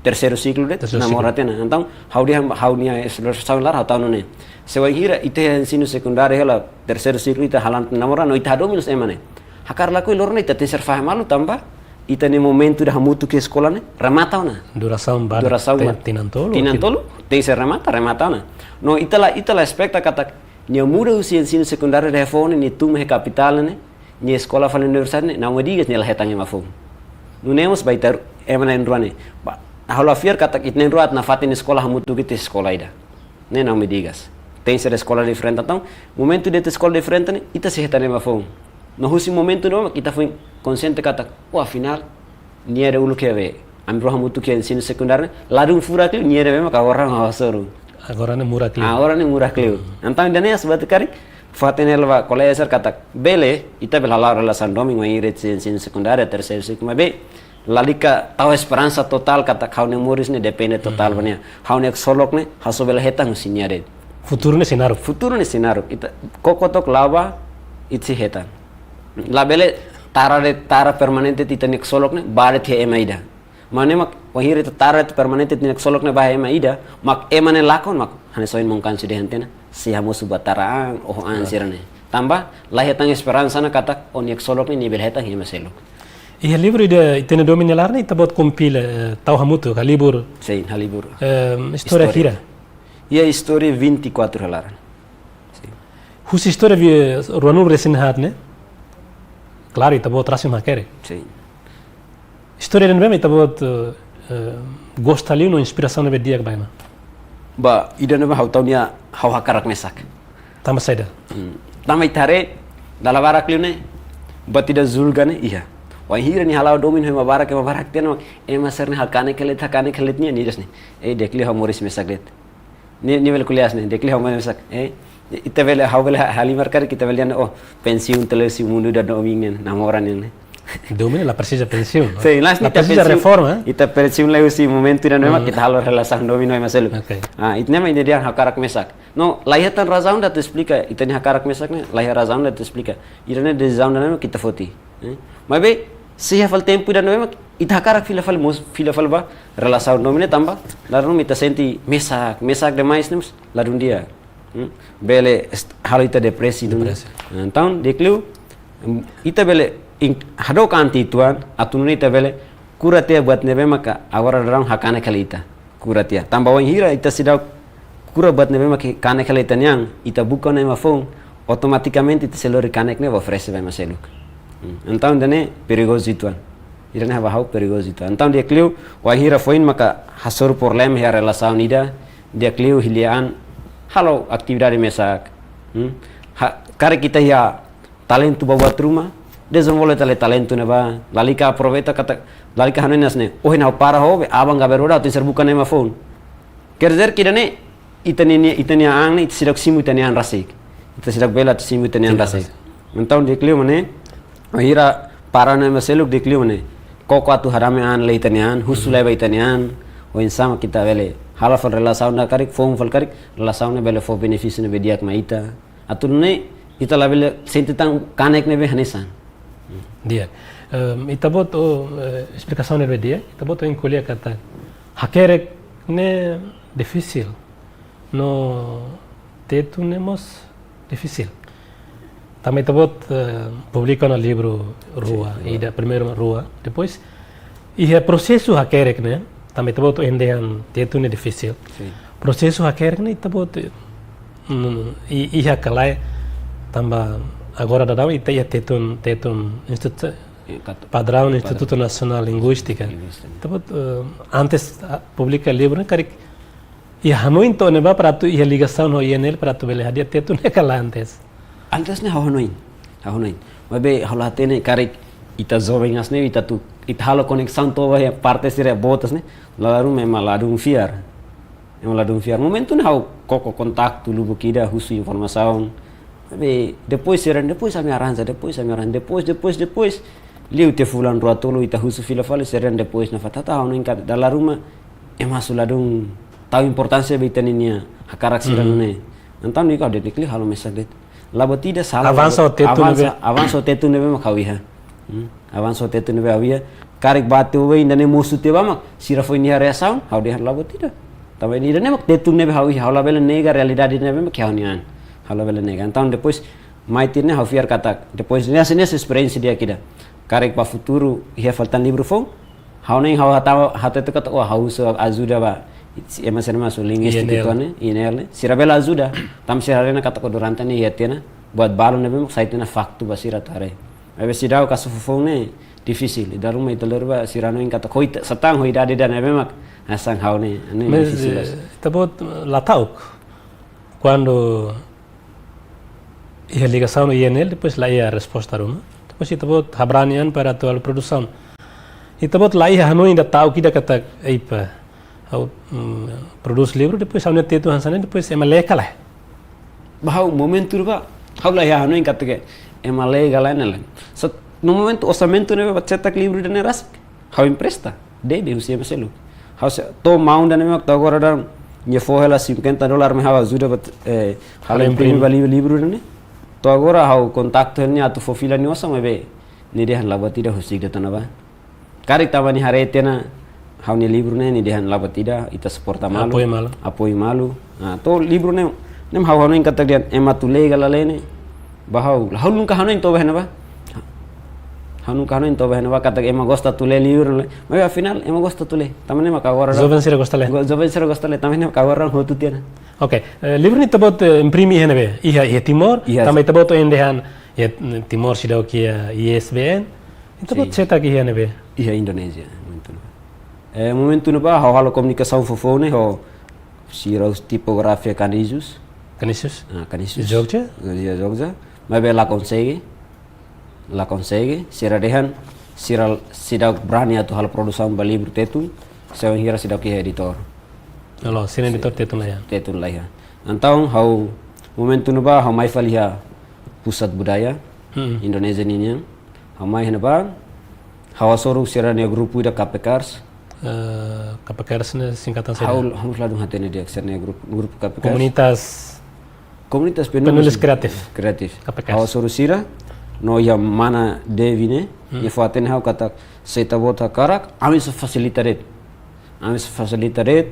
terseiru siklu de'it, Terseiru namora siklu. tiha ona. Entaun, ha'u dehan, ha'u-nia esperiénsia laran, ha'u tau nune'e. Se wainhira ita ensinu sekundáriu hela terseiru siklu ita hala'o namora, no ita hadomi loos ema ne'e. Hakarak lakohi loron ne'e ita tenke ser fahe malu tanba, ita-nia momentu ida hamutuk iha eskola ne'e, remata ona. Durasaun badak Durasaun te-, ba-, tinan tolu, tinan tin- tolu, tenke ser remata, remata ona. No ita la, ita la espeta katak, nia muda husi ensinu sekundáriu ida foun ne'e, nia tun mai iha kapitál ne'e, nia eskola fali universidade ne'e, Naumadigas nia la hetan ema foun. Nune'e mós ba ita ema na'in-rua ne'e. Ba, ha'u la fiar katak ita na'in-rua atu nafatin eskola hamutuk iha eskola ida. Ne'e Naumadigas. Tenke ser eskola diferente entaun. Momentu de'it eskola diferente ne'e, ita sei hetan ema foun. No husi momentu ne'ebá mak ita foin konsiente katak, oh, afinál, nia ida uluk iha be. Ami rua hamutuk iha ensinu sekundáriu ne'e, ladún furak liu, nia ida be mak agora mak ha'u hasoru. Agora ne'e murak liu. Ah, agora ne'e murak liu. Hmm. Entaun, ida-ne'e asubat kari, Fatin el ba kolega sira katak bele, ita bele hala'o relasaun domin wainhira ita ensinu sekundáriu, terseiru siku, maibé lalika tau esperansa totál katak ha'u-nia moris ne'e depende totál ba nia. Ha'u-nia ksolok ne'e, ha'u só bele hetan husi nia de'it. Futuru ne'e sei naruk. Futuru ne'e sei naruk. Ita koko took la'o ba, ita sei hetan. Labele tara de'it, tara permanente ita-nia ksolok ne'e ba de'it iha ema ida. Maibé mak, wainhira ita tara de'it permanente ita-nia ksolok ne'e ba iha ema ida, mak ema ne'e lakon mak, hanesan ohin maun Kansu dehan tiha ona, sei hamosu buat tara an, oho an sira-ne'e. Tanba, la hetan esperansa ona katak, ó-nia ksolok ne'e nia bele hetan iha ema seluk. Iha livru ida, ita-nia domin nia laran ne'e, ita-boot kompila, eh, tau hamutuk, halibur. Sin, halibur. Eh, istória Istória. hira? Iha istória vinte e quatro hela laran. Sin. Husi istória vi-, ruanulu-resin-haat ne'e. Klaru, ita-boot rasik mak hakerek. Sin. Istória ida-ne'ebé mak ita-boot, eh, eh, gosta liu no inspirasaun ne'ebé di'ak ba ema? Ba, ida-ne'ebé ha'u tau nia ha'u hakarak mesak. Tanba saida? Hmm. Tanba ita haree, dala barak liu ne'e, buat ida julga ne'e iha. Wainhira nia hala'o domin ho ema barak, ema barak hatene, ema sira-ne'e hakanek hela de'it, hakanek hela de'it nian, nia dehan ne'e. Eh, di'ak liu ha'u moris mesak de'it. Nia, nia bele ko'alia hanesan ne'e, di'ak liu ha'u moris mesak. Eh, ita bele, ha'u bele ha-, halimar karik ita bele dehan, oh, pensiun tiha liu husi mundu ida domin ne'e, namora ne'e. Domin la presiza pensiun, no? Sin, la La presiza pensiun. reforma, eh? Ita pensiun liu husi momentu ida-ne'ebé mak Hmm. ita halo relasaun domin ho ema seluk. Oke. Ah, ita-nia mak ida dehan hakarak mesak. No, la iha tan razaun atu esplika, ita-nia hakarak mesak ne'e, la iha razaun atu esplika. Ida-ne'e desizaun ida-ne'ebé mak ita foti. Eh? Maibé, sei iha fali tempu ida-ne'ebé mak ita hakarak fila fali mós, fila fali ba relasaun domin ne'e tanba, dala ruma ita sente mesak, mesak demais ne'e mós, ladún di'ak. Hmm? Bele est-, halo ita depresi duni. Depresi. Entaun, di'ak liu, em, ita bele in-, hadook an tiha uitoan, atu nune'e ita bele kura tiha buat ne'ebé maka agora daudaun hakanek hela ita. Kura tiha. Tanba wainhira ita seidauk kura buat ne'ebé mak kanek hela ita-nia an, ita buka ona ema foun, automatikamente ita sei lori kanek ne'e ba oferese ba ema seluk. Hmm. Entaun ida-ne'e perigozu uitoan. Ida-ne'e ba ha'u perigozu uitoan. Entaun di'ak liu, wainhira foin maka hasoru problema iha relasaun ida, di'ak liu hili an halo atividade mesak. Hmm? Ha, karik ita iha talentu ba buat ruma, dezenvolve tale talentu ne'ebá, lalika aproveita katak, lalika hanoin hanesan ne'e, ohin ha'u para ho be, aban gaberoda, atu ser buka ema foun. Quer dizer que ida-ne'e, ita-nia, ita-nia an ne'e, ita seidauk simu ita-nia an rasik. Ita seidauk bele atu simu ita-nia an Ita-nia an rasik. rasik. Entaun di'ak liu mak ne'e, wainhira para no ema seluk di'ak liu mak ne'e. Koko atu hadame an lai ita-nia an, husu Hmm. lai ba ita-nia an, oinsá mak ita bele, hala'o fali relasaun ida karik, foun fali karik, relasaun ne'e bele fó benefísiu ne'ebé di'ak mai ita. Atu nune'e, ita labele sente tan kanek ne'ebé hanesan. Di'ak. Em, ita-boot, oh, eh, esplikasaun ne'ebé di'ak, ita-boot ohin ko'alia katak hakerek ne'e difisil. No tetun ne'e mós difisil. Tanba ita-boot, eh, publika ona livru rua, Sin, rua. ida primeiru rua. Depois, iha prosesu hakerek ne'e, tanba ita-boot ohin dehan tetun ne'e difisil. Sin. Prosesu hakerek ne'e ita-boot, mm, i-, iha ka lae, tanba agora daudaun ita iha tetun, tetun institu-, Eh, kat-, padraun padraun. Institutu Nasionál Linguístika. Linguístika. Ita-boot, eh, antes, ah, publika livru ne'e karik iha hanoin to'o ne'ebá para atu iha ligasaun ho I N L para atu bele hadi'a tetun ne'e ka lae antes? Antes ne'e ha'u hanoin, ha'u hanoin. Maibé ha'u la hatene karik ita joven hanesan ne'e, ita atu, ita halo koneksaun to'o ba iha parte sira boot hanesan ne'e, dala ruma ema ladún fiar. Ema ladún fiar. Momentu ne'e ha'u koko kontaktu lubuk ida husu informasaun. Maibé depois sira, depois ami arranja, depois ami arranja, depois, depois, depois. Liu tiha fulan rua tolu ita husu fila fali sira depois nafatin ha'u hanoin katak dala ruma ema hanesan ladún tau importánsia ba ita-nia hakarak sira Hmm. nune'e. Entaun di'ak liu halo mesak de'it. La buat ida sala, Avansa la buat, ho tetun avansa, ne'ebé. avansa ho tetun ne'ebé mak ha'u iha. Hmm. Avansa ho tetun ne'ebé ha'u iha. Karik ba tiha oin ida-ne'e mosu tiha ba mak sira foin iha reasaun, ha'u dehan la buat ida. Tanba ida-ne'e mak tetun ne'ebé ha'u iha, ha'u labele nega realidade ne'ebé mak iha ha'u-nia an. Ha'u labele nega. Entaun depois mai tiha ne'e ha'u fiar katak, depois ne'e hanesan ne'e esperiénsia di'ak ida. Karik ba futuru iha faltan livru foun, ha'u ne'e ha'u hatete, hatete katak, oh, ha'u husu ajuda ba ema sira hanesan linguístika I N L. Uitoan ne'e, I N L ne'e. Sira bele ajuda, tanba sira haree ona katak, oh, durante ne'e iha tiha ona buat balun ne'ebé mak sai tiha ona faktu ba sira atu haree. Maibé seidauk kasu foufoun ne'e difisil. Dala ruma ita lori ba sira hanoin katak, oh, ita satang ho idade ida ne'ebé mak hanesan ha'u ne'e, ne'e Mas, difisil, eh, mas. Ita-boot, eh, la ta'uk. Kuandu iha ligasaun ho I N L, depois la iha resposta ruma. Depois ita-boot habrani an para atu halo produsaun. Ita-boot la iha hanoin ida ta'uk ida katak, ei pá, ha'u, mm, prodús livru, depois ha'u-nia tetun hanesan ne'e, depois ema lee ka lae? Ba ha'u momentu ne'ebá, Ha'u la iha hanoin katak ema lee ka lae ne'e lae. Só no momentu orsamentu ne'ebé ba cetak livru ida-ne'e rasik, ha'u empresta, debe husi ema seluk. Ha'u sei to'o maun ida-ne'e mak to'o agora daudaun nia fó hela cinquenta dólar mai ha'u ajuda ba, eh, halo Halo imprime imprime. ba livru, livru ida-ne'e. To'o agora ha'u kontaktu nia atu fó fila nia osan maibé nia dehan la buat ida, husik de'it ona ba. Karik tanba nia haree tiha ona ha'u-nia livru ne'e, nia dehan la buat ida, ita suporta malu. Apoiu malu. Apoiu malu. Nah, to'o livru ne'e, ne'e ha'u hanoin katak dehan ema atu lee ka la lee ne'e ba ha'u, ha'u nunka hanoin to'o ba iha ne'ebá. Ha'u nunka hanoin to'o ba iha ne'ebá katak ema gosta atu lee livru ne'e. Maibé afinál ema gosta atu lee. Tanba ne'e maka agora Joven sira gosta lee. Go-, joven sira gosta lee. Tanba ne'e maka agora hotu tiha ona. Oke, eh, livru ne'e ita-boot, eh, imprime iha ne'ebé? Iha, iha Timor, Iha. tanba ita-boot ohin dehan iha, mm, Timor seidauk iha I S B N. Ita-boot Sin. cetak iha ne'ebé? Iha Indonézia, momentu ne'ebá. Eh, momentu ne'ebá ha'u halo komunikasaun foufoun ne'e ho sira husi tipografia Canisius. Canisius? Ah, Canisius. Jogja? Iha Jogja. Maibé la konsege. La konsege. Sira dehan, sira seidauk brani atu halo produsaun ba livru Tetun, se wainhira seidauk iha editór. Halo, sira Sin. editór Tetun la iha. Tetun la iha. Entaun ha'u momentu ne'ebá ha'u mai fali iha Pusat Budaya Hmm. Indonézia ninian. Ha'u mai iha ne'ebá, ha'u hasoru sira-nia grupu ida Kapekars. Eh, Kapekars ne'e singkatan saida? Ha'u, ha'u la dún hatene di'ak sira-nia grupu, grupu Kapekars. Komunitas Komunitas Penulis penulis kreatif. Kreatif. Kapekars. Ha'u hasoru sira, no iha mana Devi ne'e, Hmm. nia fó-hatene ha'u katak se ita-boot hakarak, ami sei fasilita de'it. Ami sei fasilita de'it,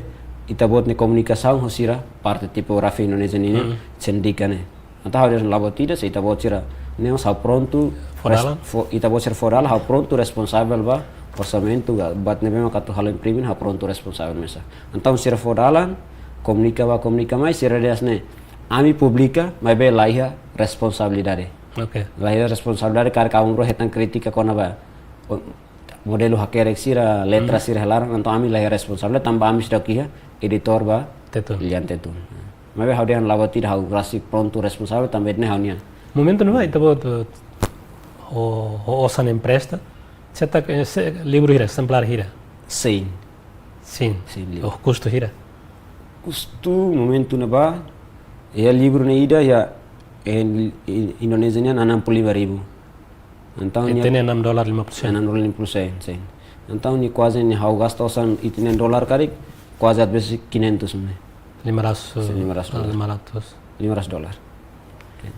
ita-boot nia komunikasaun ho sira parte tipografia Indonézia ninian, Hmm. Cendika ne'e. Entaun ha'u dehan la buat ida, se ita-boot sira ne'e mós ha'u prontu Fó res-, dalan? fó, ita-boot sira fó dalan, ha'u prontu responsavel ba orsamentu, ka buat ne'ebé mak atu halo imprime, ha'u prontu responsavel mesak. Entaun sira fó dalan, komunika bá, komunika mai, sira dehan hanesan ne'e, ami publika, maibé la iha responsabilidade. Oke. La iha responsabilidade, karik ami rua hetan krítika kona-ba, o, modelu hakerek sira, letra Hmm. sira iha laran, entaun ami la iha responsabilidade, tanba ami seidauk iha editór ba Tetun. Lian Tetun. Maibé ha'u dehan la buat ida, ha'u rasik prontu responsavel tanba ne'e ha'u-nian. Momentu ne'ebá ita-boot, eh, ho, ho osan empresta, cetak, eh, se, livru hira, ezemplár hira? Cem. Cem. Cem livru. Oh, kustu hira? Kustu momentu ne'ebá, iha livru ne'e ida iha, eh, i-, Indonézia nian enam puluh lima ribu. Entaun nia Ita-nia enam dolar lima puluh sen. Enam dolar lima puluh sen, sin. Entaun nia kuaze nia ha'u gasta osan ita-nia dolar karik, kuaze atas besi quinhentos, né? Lima ratus, Sin, lima ratus ah, dolar. lima ratus. Lima ratus dolar. Oke.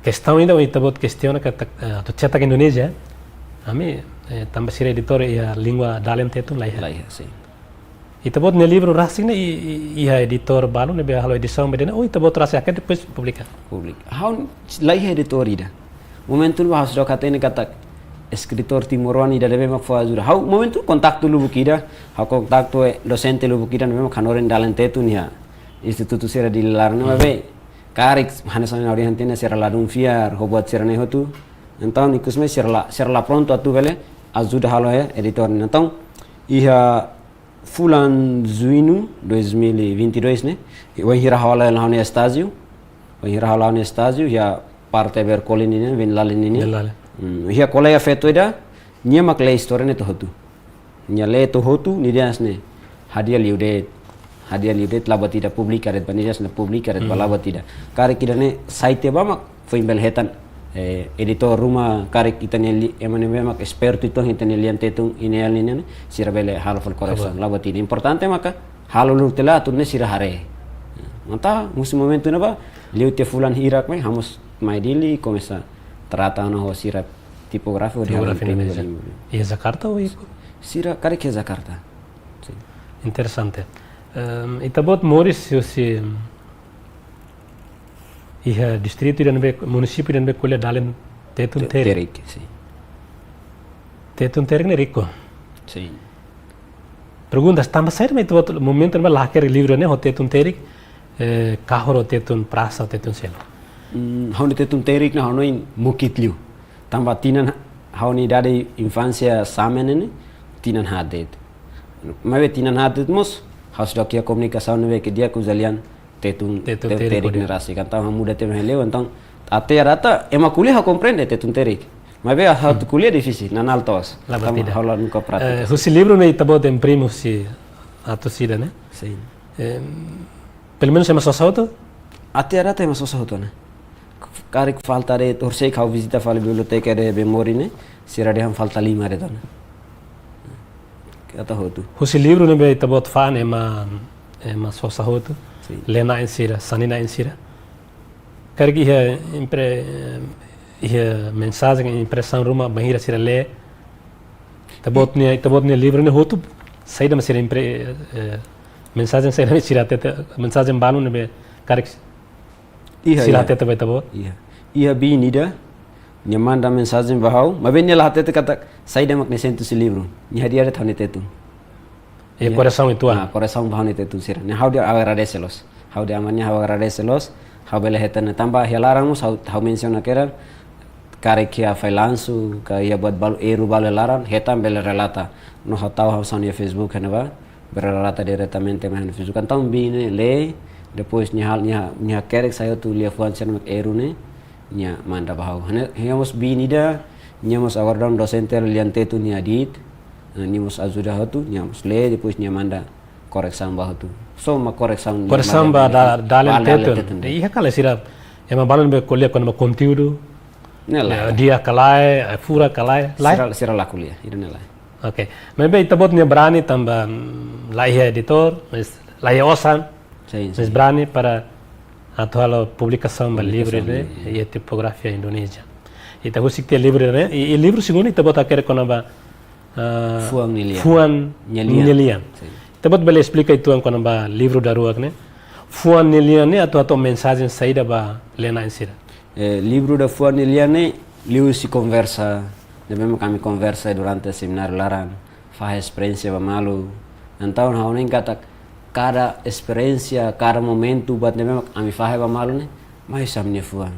Kestaun ida, ita-boot kestiona katak, eh, atu cetak Indonézia, ami, eh, tanba sira editór iha língua dalen Tetun la iha. La iha, sin. Ita-boot nia livru rasik ne'e i, i, iha editór balu ne'ebé halo edisaun ba ida-ne'e, ou ita-boot rasik hakerek depois publika? Publika. Ha'u la iha editór ida. Momentu ne'ebá ha'u seidauk hatene katak eskritór timoroan ida ne'ebé mak fó ajuda. Ha'u momentu kontaktu lubuk ida, ha'u kontaktu, eh, dosente lubuk ida ne'ebé mak hanorin dalen Tetun iha institutu sira Dili laran ne'e, Hmm. maibé karik hanesan ha'u dehan tiha ona, sira ladún fiar ho buat sira-ne'e hotu. Entaun ikus mai sira la, sira la prontu atu bele ajuda halo iha editór ne'e. Entaun iha fulan Juñu dois mil e vinte e dois ne'e, wainhira ha'u hala'o ha'u-nia estájiu, wainhira ha'u hala'o ha'u-nia estájiu iha parte Verkoli nian, Venlali nian. Venlali. Hmm, iha kolega feto ida, nia mak lee istória ne'e to'o hotu. Nia lee to'o hotu, nia dehan hanesan ne'e, hadi'a liu de'it, hadi'a liu de'it, la buat ida, publika de'it ba, nia dehan hanesan ne'e, publika de'it ba, Hmm. la buat ida. Karik ida-ne'e sai tiha ba mak foin bele hetan, eh, editór ruma, karik ita-nia li-, ema ne'ebé mak espertu uitoan ita-nia lian Tetun, I N L nian, sira bele halo fali koresaun, Apa? la buat ida. Importante maka halo luhur tiha lai atu nune'e sira haree. Entaun husi momentu ne'ebá, liu tiha fulan hirak mai, ha'u mós mai Dili, komesa trata ona ho sira tipografia, hodi halo Tipografia imprime Indonézia. ba livru. Iha Jakarta ou iha? Sira karik iha Jakarta. Sin. Interesante. Ehm, ita-boot moris husi, iha distritu ida ne'ebé, munisípiu ida ne'ebé ko'alia dalen Tetun Te-, Terik. Terik, sin. Tetun Terik ne'e riku. Sin. Pergunta, tanba saida mak ita-boot momentu ne'ebá la hakerek livru ne'e ho Tetun Terik, eh, kahur ho Tetun Prasa, Tetun seluk? Hmm, ha'u-nia Tetun Terik ne'e ha'u hanoin mukit liu. Tanba tinan ha-, ha'u-nia idade infánsia sa'e ne'e, tinan haat de'it. Maibé tinan haat de'it mós, ha'u seidauk iha komunikasaun ne'ebé ke di'ak uza lian Tetun, Tetun Te-, Terik Terik hodi. ne'e rasik. Entaun ha'u muda tiha mai ha'u hale'u, entaun até à data, ema ko'alia ha'u komprende Tetun Terik. Maibé ha'u atu Hmm. ko'alia difisil, nanál toos. La buat ida. Tanba ha'u la nunka pratika. Eh, husi livru ne'e ita-boot imprime husi atus ida, ne'e? Sin. Em, pelumenus ema sosa hotu? Até à data ema sosa hotu, ne'e? Karik falta de'it, horisehik ha'u vizita fali biblioteka de Bemori ne'e, sira dehan falta lima de'it ona. Kata hotu. Husi livru ne'ebé ita-boot fa'an ema, ema sosa hotu, Sin. Lee-na'in sira, sani-na'in sira. Karik iha impre-, iha mensajen, impresaun ruma bainhira sira lee. Ita-boot nia, ita-boot nia livru ne'e hotu, saida mak sira impre-, eh, mensajen saida mak sira hatete, mensajen balu ne'ebé karik Iha, sira iha. Hatete ba ita-boot? Iha. Iha biin ida, nia manda mensajen ba ha'u, maibé nia la hatete katak saida mak nia sente husi livru. Nia hadi'a de'it ha'u-nia tetun. Iha. Koresaun uitoan. Ah, koresaun ba ha'u-nia tetun sira. Ne'e ha'u dehan agradese loos. Ha'u dehan ba nia ha'u agradese loos. Ha'u bele hetan ne'e tanba iha laran mós ha'u, ha'u mensiona kedan karik iha fallansu, ka iha buat balu, erru balu iha laran, hetan bele relata. No ha'u tau ha'u-nia Facebook iha ne'ebá, bele relata diretamente mai ha'u-nia Facebook. Entaun biin ne'e lee, depois nia hal-, nia, nia hakerek sai hotu liafuan sira mak erru ne'e, nia manda ba ha'u. Hanesan, iha mós biin ida, nia mós agora daudaun dosente lian tetun nia de'it, eh, nia mós ajuda hotu, nia mós lee, depois nia manda koresaun ba hotu. Só mak koresaun nia Koresaun manda ba ne'e, da-, dalen ba dalen tetun. Tetun. Iha kala sira, ema balu ne'ebé ko'alia kona-ba konteúdu, Ne'e lae. Ya, di'ak ka lae, eh, furak ka lae, lae? Sira, sira la ko'alia, ida-ne'e lae. Oke. Maibé ita-boot ne'e brani tanba, mm, la iha editór, mas la iha osan, Sin, mas sin. Brani para atu halo publikasaun ba livru Publikasaun, ne'e, ya. Iha tipografia Indonézia. Ita husik tiha livru ne'e, i, i livru segundu ita-boot hakerek kona-ba, ah, Fuan nia lian. Fuan Nia lian. nia lian. Sin. Ita-boot bele esplika uitoan kona-ba livru daruak ne'e. Fuan nia lian ne'e atu hato'o mensajen saida ba lee-na'in sira. Eh, livru ida Fuan nia lian ne'e, liuhusi konversa, ne'ebé mak ami konversa durante semináriu laran, fahe esperiénsia ba malu. Entaun ha'u hanoin katak kada esperiénsia, kada momentu buat ne'ebé mak ami fahe ba malu ne'e, mai husi ami-nia fuan.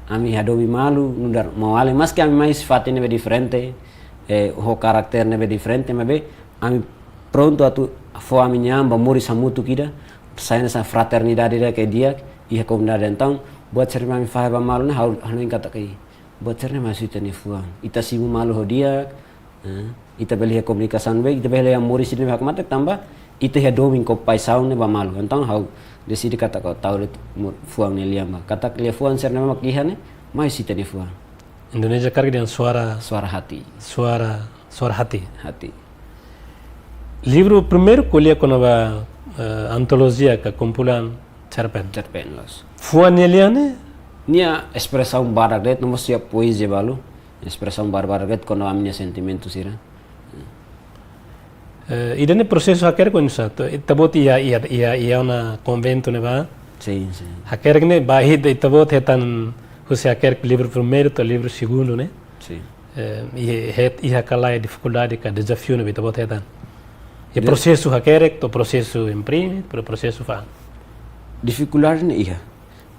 Ami hadomi malu, nu'udar maun-alin, maski ami mai husi fatin ne'ebé diferente, eh, ho karakter ne'ebé diferente, maibé ami prontu atu fó ami-nia an ba moris hamutuk ida, sai hanesan fraternidade ida ke di'ak iha komunidade. Entaun, buat sira ne'ebé ami fahe ba malu ne'e ha'u hanoin katak buat sira ne'e mai husi ita-nia fuan. Ita simu malu ho di'ak, eh, ita bele iha komunikasaun bee, ita bele iha moris ida ne'ebé hakmatek tanba ita iha domin ka paixaun ne'e ba malu. Entaun ha'u deside katak ha'u tau de'it mo-, Fuan nia lian ba. Katak liafuan sira ne'ebé mak iha ne'e, mai husi ita-nia fuan. Indonézia karik dehan suara, Suara hati. suara, suara hati. Hati. Livru primeiru ko'alia kona-ba, eh, antolojia ka kumpulan cerpen. Cerpen, loos. Fuan nia lian ne'e? Nia espresaun badak de'it, no mós iha poezia balu. Espresaun badak-badak de'it kona-ba ami-nia sentimentu sira. Eh, ida-ne'e prosesu hakerek oinsá? Ita-boot iha, iha, iha, iha ona konventu ne'ebá. Sin, sin. Hakerek ne'e ba ita, ita-boot hetan husi hakerek livru primeiru to'o livru segundu ne'e. Sin. Eh, iha, iha ka lae difikuldade ka dezafiu ne'ebé ita-boot hetan? Iha De- prosesu hakerek, to'o prosesu imprime, to'o prosesu fa'an. Difikuldade ne'e iha.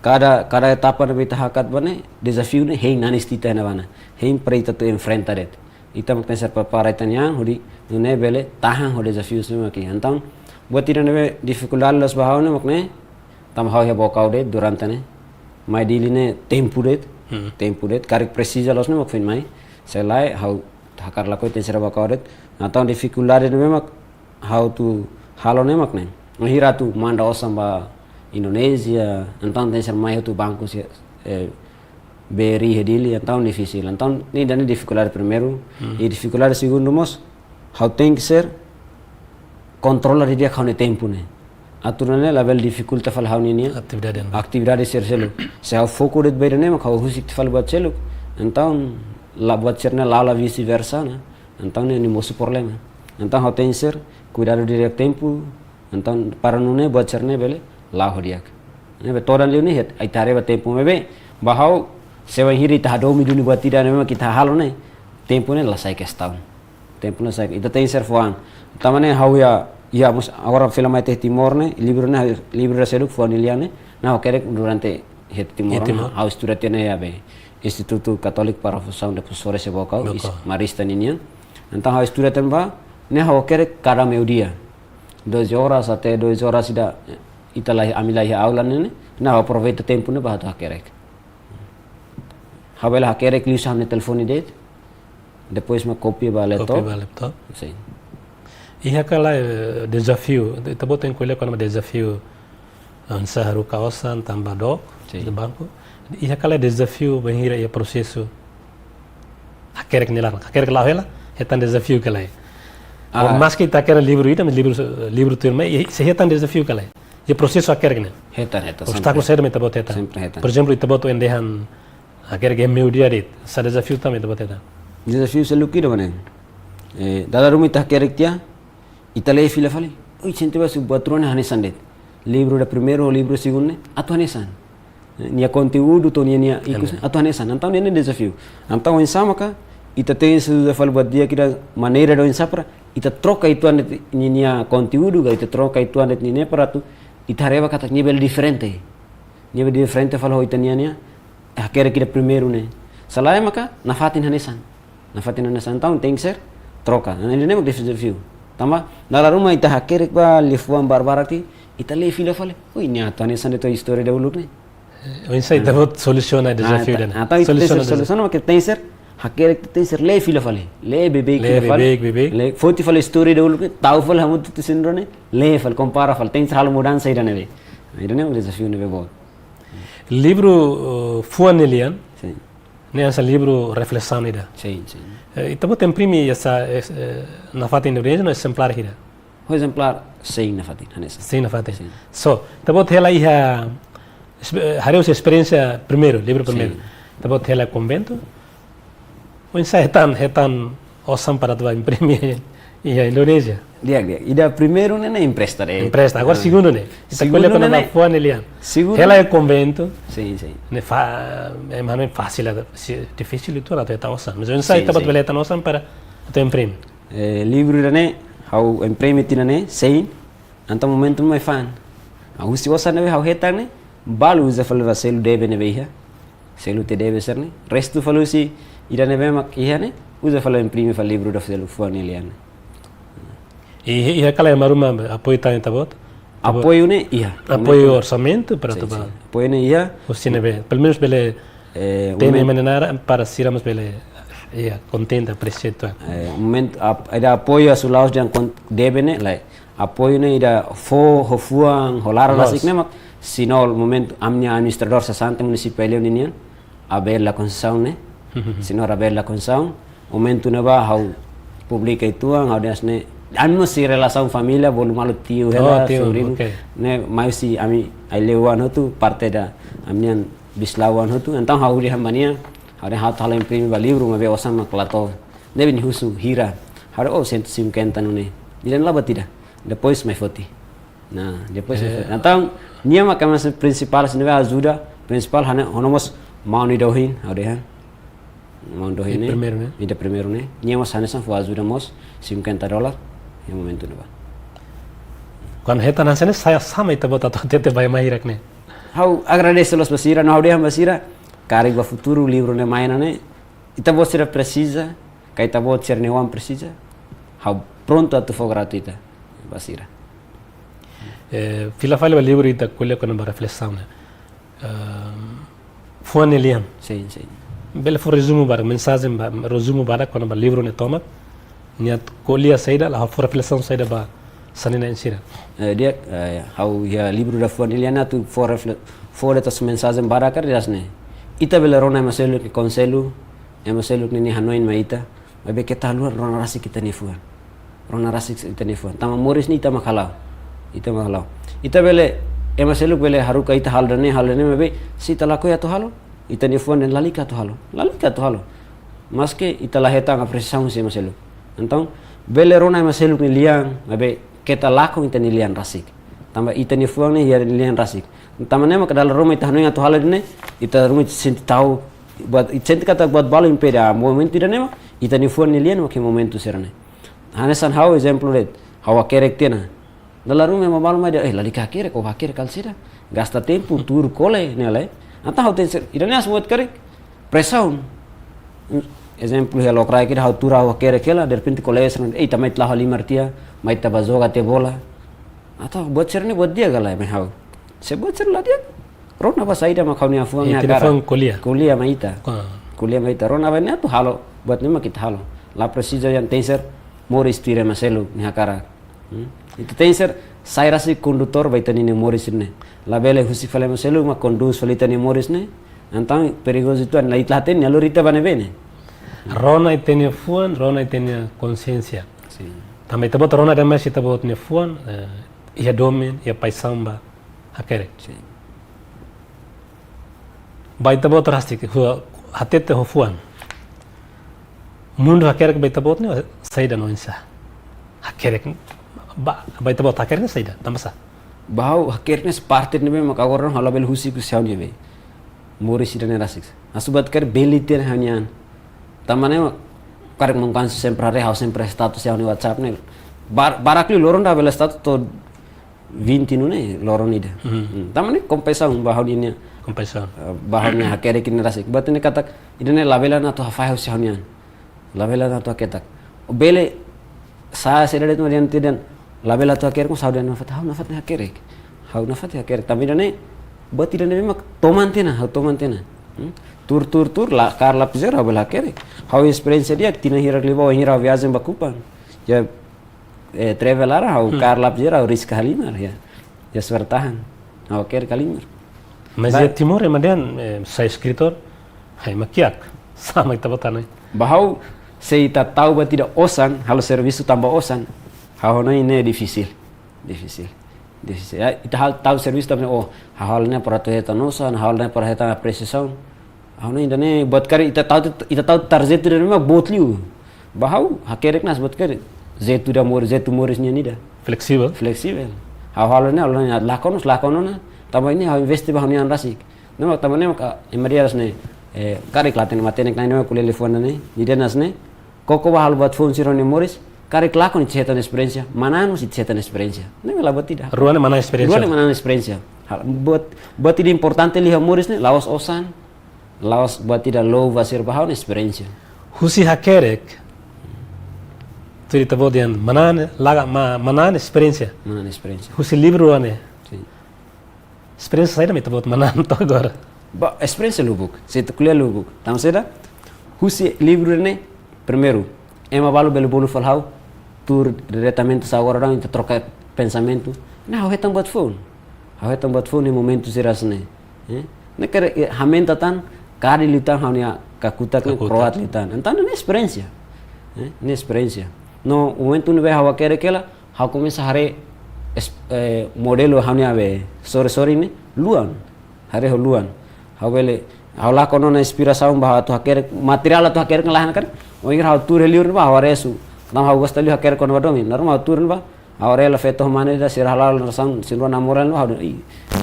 Kada, kada etapa ne'ebé ita hakat ba ne'e, dezafiu ne'e hein nanis ita iha ne'ebá ona. Hein para ita atu enfrenta de'it. Ita mak tenke ser prepara ita-nia an, hodi nune'e bele tahan ho dezafiu sira mak iha. Entaun, buat ida ne'ebé difikuldade loos ba ha'u ne'e mak ne'e, tanba ha'u iha Baucau de'it durante ne'e. Mai Dili ne'e tempu de'it, Hmm. tempu de'it, karik presiza loos ne'e mak foin mai. Se lae, ha'u hakarak lakohi tenke ser iha Baucau de'it. Entaun difikuldade ne'ebé mak ha'u atu halo ne'e mak ne'e. Bainhira atu manda osan ba Indonézia, entaun tenke ser mai hotu banku sira, eh, B R I iha Dili, entaun difisil. Entaun ne'e ida-ne'e difikuldade primeiru, Hmm. i difikuldade segundu mós, ha'u tenke ser kontrola didi'ak ha'u-nia tempu ne'e. Atu nune'e labele difikulta fali ha'u-nia, nia Atividade ne'e. atividade sira seluk. Se ha'u foku de'it ba ida-ne'e, mak ha'u husik tiha fali buat seluk. Entaun, la buat sira-ne'e la'o la vice versa, ne'e. Entaun ne'e, ne'e mosu problema. Entaun ha'u tenke ser kuidadu didi'ak tempu, entaun para nune'e buat sira-ne'e bele la'o ho di'ak. Ne'ebé todan liu ne'e iha, ita haree ba tempu maibé, ba ha'u se bainhira ita hadomi duni buat ida ne'ebé mak ita halo ne'e, tempu ne'e la sai kestaun. Tempu ne'e sai, ita tenke ser fuan. Tanba ne'e ha'u iha, iha mós agora fila mai iha Timor ne'e, livru ne'e, livru ida seluk Fuan nia lian ne'e, ne'e ha'u hakerek durante iha Timor, Iha Timor. ha'u estuda tiha ona iha be Instituto Católico para a Formação de Professores iha Baucau, Baucau. is-, Marista ninian. Entaun ha'u estuda tiha ona ba, ne'e ha'u hakerek kada meiudia. Doze horas até doze horas ida, ita la, ami la iha aula ne'e, ne'e ha'u aproveita tempu ne'e ba atu hakerek. Ha'u bele hakerek liuhusi ha'u-nia telefone de'it, depois mak kopia ba laptop. Kopia ba laptop. Sin. Iha ka lae, eh, dezafiu, ita-boot tenke ko'alia kona-ba dezafiu, eh, hanesan haruka osan tanba dook, Sin. iha banku. Iha kala dezafiu bainhira iha prosesu hakerek nia laran, hakerek la'o hela, hetan dezafiu kala. Ah. Maski ita hakerek livru ida, mas livru, livru tuir mai, i sei hetan dezafiu kala. Iha prosesu hakerek ne'e. Hetan, hetan, sempre. Obstákulu saida mak ita-boot hetan? Sempre hetan. Porezemplu, ita-boot ohin dehan hakerek M U dia de'it, sá dezafiu tan mak ita-boot hetan? Dezafiu seluk ida mak ne'e. Eh, dala ruma ita hakerek tiha, ita lee fila fali. Ui, sente ba su buat rua ne'e hanesan de'it. Livru ida primeiru, livru segundu ne'e, atu hanesan. Eh, nia konteúdu to'o nia, nia ikus, atu hanesan. Entaun ne'e dezafiu. Entaun oinsá maka ita tenke uza fali buat di'ak ida, maneira ida oinsá para ita troka uitoan de'it nia, nia konteúdu, ka ita troka uitoan de'it nia, ne'e para atu ita haree ba katak nia bele diferente. Nia bele diferente fali ho ita-nia, nia hakerek ida primeiru ne'e. Se lae maka nafatin hanesan. Nafatin hanesan, entaun tenke ser troka. Nah, ida-ne'e mak dezafiu. Tanba dala ruma ita hakerek ba liafuan barbarak tiha, ita lee fila fali. Ui, nia atu hanesan de'it ho istória dahuluk ne'e. Oinsá ita-boot solusiona dezafiu ida-ne'e? Entaun ita tenke ser solusiona, maka tenke ser hakerek, tenke ser lee fila fali. Lee beibeik fila fali. Lee beibeik, beibeik. Lee, foti fali istória dahuluk ne'e, tau fali hamutuk tiha sira-ne'e, lee fali, kompara fali, tenke ser halo mudansa ida-ne'ebé. Ida-ne'e mak dezafiu ne'ebé boot. Livru, eh, Fuan nia Lian. Sin. Ne'e hanesan livru reflesaun ida. Sin, sin. Eh, ita-boot imprime hanesan, eh, nafatin Indonézia no ezemplár hira? Ho ezemplár sein nafatin, hanesan. Sein nafatin. Sin. So, ita-boot hela iha, espe-, eh, haree husi esperiénsia primeiru, livru primeiru. Sin. Ita-boot hela konventu. Oinsá hetan, hetan osan para atu bá imprime iha Indonézia? Di'ak, di'ak. Ida primeiru ne'e, ne'e empresta de'it. Empresta. Agora segundu ne'e. Ita ko'alia kona-ba Fuan nia Lian. Segundu. Hela iha konventu. Sin, sin. Ne'e fa-, eh, mano, fasil, si, difisil uitoan atu hetan osan. Mas oinsá ita-boot bele hetan osan para atu imprime? Eh, livru ida-ne'e, ha'u imprime tiha ne'e, sein. Entaun momentu mai fa'an. Ha'u husi osan ne'ebé ha'u hetan ne'e, balu uza fali ba selu debe ne'ebé iha. Selu tiha debe sira-ne'e. Restu fali husi ida ne'ebé mak iha ne'e, uza fali imprime fali livru ida selu Fuan nia Lian. I, i, iha kala ema ruma apoiu tan ita-boot? Apoiu ne'e iha. Apoiu orsamentu para atu bá. Sin, sin. Apoiu ne'e iha. Husi ne'ebé, pelumenus bele, eh, tene momentu ema nia naran para sira mós bele, iha, kontente, apresia uitoan. Eh, momentu ap-, ida apoiu hanesan la'ós dehan kon-, debe ne'e, lae. Apoiu ne'e ida fó, ho fuan, ho laran rasik ne'e mak, sinál momentu ami-nia administradór sasán tiha munisípiu Aileu ninian, Abel da Conceição ne'e, señór Abel da Conceição, momentu ne'ebá ha'u publika uitoan, ha'u dehan hanesan ne'e, ami mós iha relasaun família, bolu malu tiu hela, sobriñu, ne'e, mai husi ami Aileu oan hotu, parte ida ami-nian Bislau oan hotu, entaun ha'u dehan ba nia, ha'u dehan ha'u atu halo imprime ba livru, maibé osan mak la to'o, ne'ebé nia husu hira, ha'u dehan, oh, cento e cinquenta nune'e, nia dehan la buat ida, depois mai foti. Nah, depois, eh, entaun, nia mak hanesan prinsipál, hanesan ne'ebé ajuda, prinsipál hanesan, ho no mós maun ida ohin, ha'u dehan. Maun ida ohin ne'e. Ida primeiru ne'e? Ida primeiru ne'e. Nia mós hanesan fó ajuda mós, cinquenta dólar, iha momentu ne'ebá. Kuandu hetan hanesan ne'e, sá, sá mak ita-boot atu hatete ba ema hirak ne'e? Ha'u agradese loos ba sira, no ha'u dehan ba sira, karik ba futuru livru ne'e mai ona ne'e, ita-boot sira presiza, ka ita-boot sira-nia oan presiza, ha'u prontu atu fó gratuita ba sira. Eh, fila fali ba livru ita ko'alia kona-ba reflesaun ne'e. Ehm, Fuan nia Lian. Sin, sin. Bele fó rezumu badak, mensajen ba, rezumu badak kona-ba livru ne'e tomak. Nia ko'alia saida, la fó reflesaun saida ba sanina sira. Eh, di'ak, eh, ha'u iha livru ida Fuan nia Lian atu fó refle-, fó de'it mensajen badak karik hanesan ne'e. Ita bele rona ema seluk nia konsellu, ema seluk nia hanoin mai ita. Maibé keta haluha rona rasik ita-nia fuan. Rona rasik ita-nia fuan. Tanba moris ne'e ita mak hala'o. Ita mak hala'o. Ita bele, ema seluk bele haruka ita halo ida-ne'e, halo ida-ne'e, maibé se ita lakohi atu halo, ita-nia fuan dehan lalika atu halo. Lalika atu halo. Maske ita la hetan apresiasaun husi ema seluk. Entaun, bele rona ema seluk nia lian, maibé keta lakon ita-nia lian rasik. Tanba ita-nia fuan ne'e iha lian rasik. Tanba ne'e mak dala ruma ita hanoin atu halo ida-ne'e, ita ruma ita sente ta'uk, buat, ita sente katak buat balu impede, ah, momentu ida-ne'e mak ita-nia fuan nia lian mak iha momentu sira-ne'e. Hanesan ha'u ezemplu de'it, ha'u hakerek tiha ona. Dala ruma ema balu mai dehan, eh, lalika hakerek, ó hakerek halo saida. Gasta tempu, tuur kole, ne'e lae. Entaun ha'u tenke ser, ida-ne'e hanesan buat karik, presaun. Ezemplu, iha lokraik ida ha'u tuur ha'u hakerek hela, derrepente kolega sira, eh, ita mai ita la'o halimar tiha, mai ita bá joga tiha bola. Entaun buat sira-ne'e buat di'ak ka lae mai ha'u. Se buat sira la di'ak, rona bá saida mak ha'u-nia fuan nia hakarak. Ko'alia. Ko'alia mai ita. Ah. Ko'alia mai ita. Rona bá ne'e atu halo, buat ne'e mak ita halo. La presiza dehan tenke ser moris tuir ema seluk nia hakarak. Hmm? Ita tenke ser sai rasik kondutór ba ita-nia moris ne'e. Labele husik fali ema seluk mak kondús fali ita-nia moris ne'e. Entaun perigozu uitoan, la ita la hatene, alur ita ba ne'ebé ne'e. Rona ita-nia fuan, rona ita-nia konsiénsia. Sin. Tanba ita-boot rona demais ita-boot nia fuan, eh, iha domin, iha paixaun ba hakerek. Sin. Ba ita-boot rasik, hua, hatete ho fuan. Mundu hakerek ba ita-boot ne'e saida no oinsá? Hakerek, ba, ba ita-boot hakerek ne'e saida, tanba sá? Ba ha'u hakerek ne'e parte ne'ebé mak agora ha'u labele husik husi ha'u-nia be. Moris ida-ne'e rasik. Asubat ker beli ter ha'u-nian. Tanba ne'e mak karik mungkin sempre haree ha'u sempre status iha ha'u-nia WhatsApp ne'e. Bar-, barak liu loron ida bele status to'o vinte nune'e loron ida. Hmm. Hmm. Tanba ne'e kompaixaun ba ha'u-nia. Kompaixaun. Eh, ba ha'u-nia hakerek ne'e rasik. Buat ne'e katak, ida-ne'e labele atu hafahe husi ha'u-nian. Labele atu haketak. Bele sá se dede tu dian tidan. Labele atu hakerek, mas ha'u dehan nafatin, ha'u nafatin hakerek. Ha'u nafatin hakerek. Tanba ida-ne'e, buat ida-ne'e mak toman tiha ona, ha'u toman tiha ona. Hmm? Tuur, tuur, tuur, la, kaer lapizeira, ha'u bele hakerek. Ha'u esperiénsia di'ak, tinan hirak liubá, hira viajen ba Kupang. Ya, eh, travel laran, ha'u Hmm. kaer lapizeira, ha'u riska halimar, ya. Ya, suara tahan. Ha'u hakerek halimar. Mas Ba- iha Timor, ema dehan, eh, sai eskritór, ai makiak. Sama ita botar, né? Ba ha'u, se ita tau buat ida osan, halo servisu tanba osan, ha'u hanoin ne'e difisil. Difisil. Difisil. Ya, ita hal-, tau servisu tanba, oh, ha'u halo ne'e para atu hetan osan, ha'u halo ne'e para hetan apresiasaun. Ha'u hanoin ida-ne'e buat karik ita tau, ita tau target ida-ne'e mak boot liu. Ba ha'u, hakerek ne'e buat karik. Jeitu ida moris, jeitu moris nian ida. Fleksibel. Fleksibel. Ha'u halo ne'e, halo ne'e, lakon, lakon ona. Tanba ne'e ha'u investe ba ha'u-nia an rasik. Ne'e mak tanba ne'e mak, ah, ema dehan hanesan ne'e, eh, karik la hatene matenek na'in ne'e ko'alia liafuan ne'e. Nia dehan hanesan ne'e, koko ba halo buat foun sira-nia moris, karik lakon ita sei hetan esperiénsia, manán mós ita sei hetan esperiénsia. Ne'e mak la buat ida. Rua ne'e manán esperiénsia. Rua ne'e manán esperiénsia. Hal, buat, buat ida importante liu iha moris ne'e, la'ós osan, la'ós buat ida lou ba sira, ba ha'u ne'e esperiénsia. Husi hakerek, tuir ita-boot dehan manán, laga ma-, manán esperiénsia. Manán esperiénsia. Husi livru ne'e. Sin. Esperiénsia saida mak ita-boot manán to'o agora? Ba, esperiénsia lubuk, se ita ko'alia lubuk. Tanba saida, husi livru ne'e, primeiru, ema balu bele bolu fali ha'u, tuur diretamente sa'e agora daudaun ita troka pensamentu. Nah, ha'u hetan buat foun. Ha'u hetan buat foun iha momentu sira hanesan ne'e. Eh? Ne'e karik, eh, aumenta tan, kadi liután ha'u-nia kakutak ne'e Kakutak. kro'at liután. Entaun ne'e esperiénsia. Eh? Ne'e esperiénsia. No momentu ne'ebé ha'u hakerek hela, ha'u komesa haree es-, eh, modelu ha'u-nia be sorin-sorin ne'e luan. Haree ho luan. Ha'u bele, ha'u lakon ona inspirasaun ba ha'u atu hakerek, materiál atu hakerek ne'e la iha ona karik. Wainhira ha'u tuur iha liur ne'ebá ha'u haree husu. Tanba ha'u gosta liu hakerek kona-ba domin. Normal ha'u tuur ne'ebá, ha'u haree hela feto ho mane ida sira hala'o naran sira-nia namora ne'ebá ha'u dehan, ih,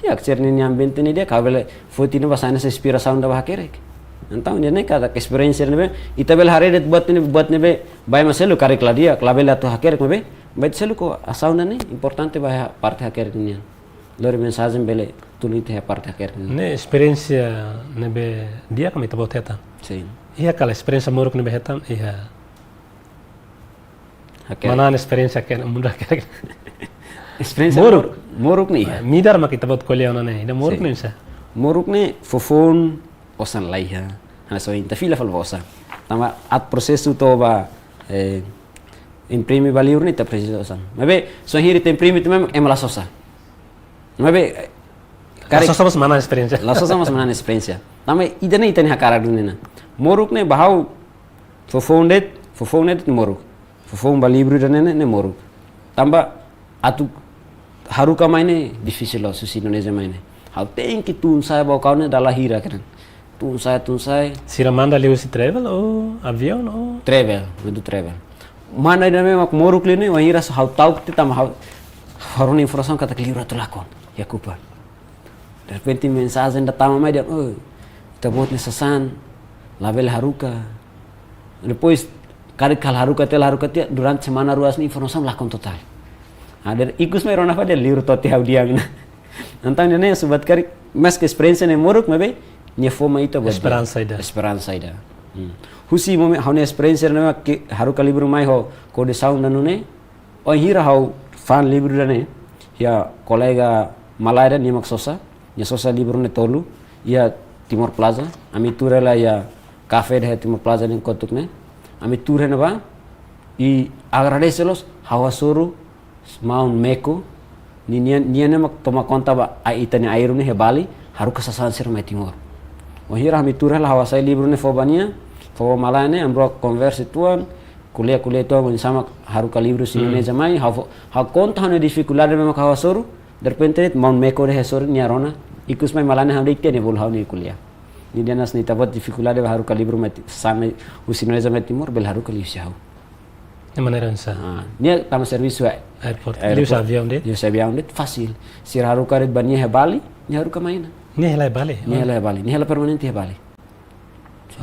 di'ak, sira-nia ambiente ne'e di'ak, ha'u bele foti ne'ebá sai hanesan inspirasaun ida ba hakerek. Entaun, ida-ne'e katak esperiénsia ne'ebé, ita bele haree de'it buat ne'e, buat ne'ebé, ba ema seluk karik la di'ak, labele atu hakerek maibé, ba ita seluk ho asaun ida-ne'e importante ba iha parte hakerek nian. Lori mensajen bele tulun ita iha parte hakerek nian. Ne'e esperiénsia ne'ebé di'ak ka mak ita-boot hetan? Sin. Iha ka lae esperiénsia moruk ne'ebé hetan, iha Hakerek. Manán esperiénsia hakerek, mundu hakerek. Esperiénsia Moruk. mor-, moruk ne'e iha. Midar mak ita-boot ko'alia ona ne'e, ida moruk Sin. ne'e sá? Moruk ne'e foufoun osan la iha. Hanesan ohin ita fila fali ba osan. Tanba atu prosesu to'o ba, eh, imprime ba livru ne'e ita presiza osan. Maibé, se wainhira ita imprime tiha mai ema la sosa. Maibé, eh, La karik sosa mós manán esperiénsia. La sosa mós manán esperiénsia. Tanba ida-ne'e ita-nia hakarak duni ona. Moruk ne'e ba ha'u foufoun de'it, foufoun de'it moruk. Foufoun ba livru ida-ne'e ne'e, ne'e moruk. Tanba atu haruka mai ne'e difisil loos, husi Indonézia mai ne'e. Ha'u tenke tun sa'e ba ha'u-nia dala hira kedan. Tun sa'e, tun sa'e. Sira manda liuhusi travel ou aviaun ou? Travel, metu travel. Manda ida-ne'e mak moruk liu ne'e, wainhira ha'u ta'uk tiha tanba ha'u, ha'u rona informasaun katak livru atu lakon, iha Kupang. Derrepente mensajen ida tama mai dehan, "Oh, ita-boot nia sasán, labele haruka." Depois, karik ha'u la haruka tiha, la haruka tiha, durante semana rua ne'e informasaun lakon totál. Ah, dehan ikus mai rona fali dehan livru to'o tiha ha'u dehan ona. Entaun ida-ne'e subat karik, maske esperiénsia ne'e moruk, maibé, nia fó mai ita buat Esperansa ida. Esperansa ida. Hmm. Husi momen, ha'u-nia esperiénsia ne'e mak haruka livru mai ho, kondisaun ida-ne'e, wainhira ha'u fa'an livru ida-ne'e, iha kolega malae ida nia mak sosa, nia sosa livru ne'e tolu, iha Timor Plaza, ami tuur hela iha kafé ida iha Timor Plaza nia kotuk ne'e, ami tuur iha ne'ebá, i agradese loos, ha'u hasoru, maun Meko, nia, nia, nia ne'e mak toma konta ba, a, ita-nia ai-run ne'e iha Bali, haruka sasán sira mai Timor. Wainhira ami tuur hela, ha'u hasai livru ne'e fó ba nia, fó ba malae ne'e, ami rua konversa uitoan, ko'alia, ko'alia uitoan, oinsá mak haruka livru husi Indonézia mai, ha'u fó, ha'u konta ha'u-nia difikuldade ne'ebé mak ha'u hasoru, derrepente maun Meko dehan hasoru nia rona, ikus mai malae ne'e ha'u dehan nia bolu ha'u-nia ko'alia. Nia dehan hanesan ne'e, ita-boot difikuldade ba haruka livru mai ti-, sa'e mai husi Indonézia mai Timor, bele haruka liuhusi ha'u. Nia maneira oinsá? Ah, nia tama servisu iha airport. Airport. Liuhusi aviaun de'it? Liuhusi aviaun de'it, fasil. Sira haruka de'it ba nia iha Bali, nia haruka mai ona. Nia hela iha Bali? Nia hela iha Bali, nia hela permanente iha Bali.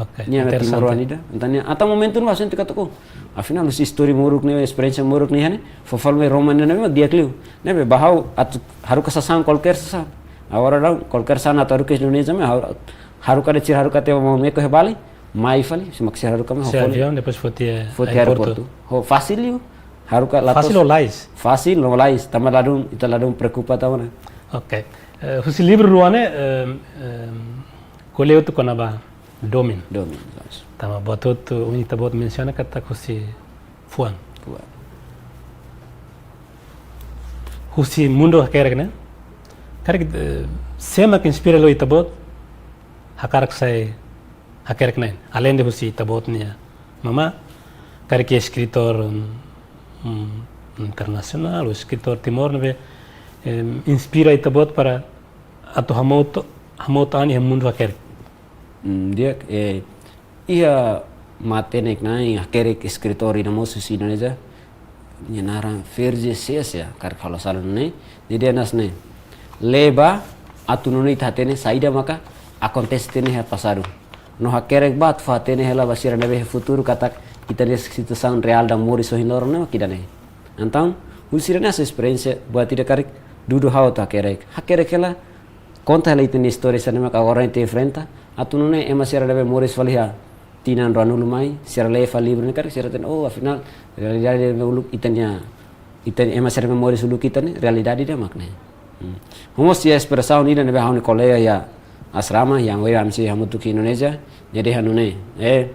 Oke, interesante. Nia timoroan ida, entaun nia, até momentu ne'e ha'u sente katak, afinál husi istória moruk ne'e, esperiénsia moruk ne'e, ne'e, fó fali mai rona ida ne'ebé mak di'ak liu. Ne'ebé ba ha'u atu haruka sasán, kualkér sasán. Agora daudaun, kualkér sasán atu haruka Indonézia mai, ha'u, haruka de'it, sira haruka tiha maun Meko iha Bali, mai fali, simak sira haruka mai, husi aviaun, depois foti iha airport. Foti iha airport. Ho, fasil liu. Haruka la fasil to'os. Fasil no lais? Fasil no lais, tanba ladún, ita ladún preokupa tanba ne'e. Oke. Eh, husi livru rua ne'e, em, em, ko'alia hotu kona-ba domin. Domin, lais. Tanba buat hotu, ohin ita-boot mensiona katak husi fuan. Fuan. Husi mundu hakerek ne'e, karik, eh, sé mak inspira halo ita-boot hakarak sai hakerek na'in, aleinde husi ita-boot nia mamá, karik eskritór, mm, mm, internasionál, ou eskritór Timor ne'ebé, em, inspira ita-boot para atu hamutuk, hamutuk an iha mundu hakerek. Mm, di'ak, eh, iha matenek na'in hakerek, eskritór ida mós husi Indonézia, nia naran Fergie Sesia, karik ha'u la sala nune'e, nia dehan hanesan ne'e: lee ba atu nune'e ita hatene saida maka akontese tiha ona iha pasadu. No hakerek ba atu fó hatene hela ba sira ne'ebé iha futuru katak ita-nia situasaun reál ida moris ohin loron ne'e mak ida-ne'e. Entaun, husi sira-nia esperiénsia, buat ida karik dudu ha'u atu hakerek. Hakerek hela, konta hela ita-nia istória sira ne'ebé mak agora ita enfrenta, atu nune'e ema sira ne'ebé moris fali iha tinan ruanulu mai, sira lee fali livru ne'e karik sira hatene, oh, afinál, realidade ne'ebé uluk ita-nia, ita-nia ema sira ne'ebé moris uluk ita ne'e, realidade ida mak ne'e. Hmm. Ho mós iha espresaun ida ne'ebé ha'u-nia kolega iha asrama, yang wera amsi hamutuk iha Indonézia, nia dehan nune'e, eh,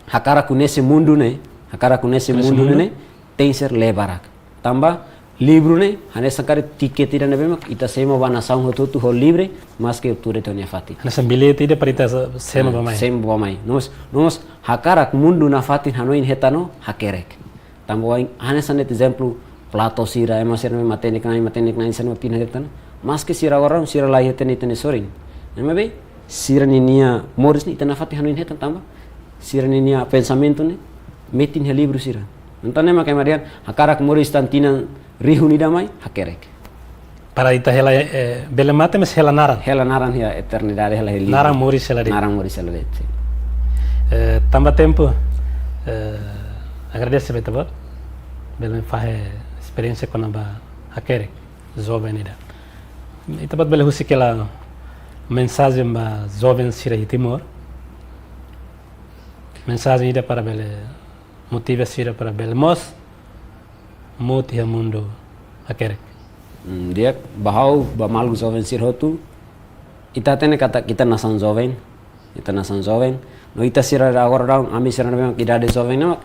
hakarak koñese mundu ne'e, hakarak koñese mundu ne'e, tenke ser lee barak. Tanba livru ne'e hanesan karik tiket ida ne'ebé mak ita semo ba nasaun hotu-hotu ho livre, maske tuur de'it ho nia fatin. Hanesan billete ida para ita semo ba mai. Semo ba mai. No mós, no mós hakarak mundu nafatin hanoin hetan no hakerek. Tanba wain, hanesan de'it ezemplu Plato sira, ema sira ne'ebé matenek na'in, matenek na'in sira ne'ebé tinan hetan. Maske sira agora sira la iha tinan, tinan sorin. Ne'ebé sira-ninia moris ne'e ita nafatin hanoin hetan tanba sira-ninia pensamentu ne'e metin iha livru sira. Entaun ne'e mak ema dehan hakarak moris tan tinan rihun ida mai, hakerek. Para ita hela, eh, bele mate, mas hela naran. Hela naran iha eternidade, hela iha livru. Naran moris hela de'it. Naran moris hela de'it, sin. Eh, tanba tempu, eh, agradese ba ita-boot, bele fahe esperiénsia kona-ba hakerek, joven ida. Ita-boot bele husik hela mensajen ba joven sira iha Timor. Mensajen ida para bele motiva sira para bele mós mutu iha mundu hakerek. Hmm, di'ak, ba ha'u, ba maluk joven sira hotu, ita hatene katak ita nasaun joven, ita nasaun joven. No ita sira agora daudaun, ami sira ne'ebé mak idade joven ne'e mak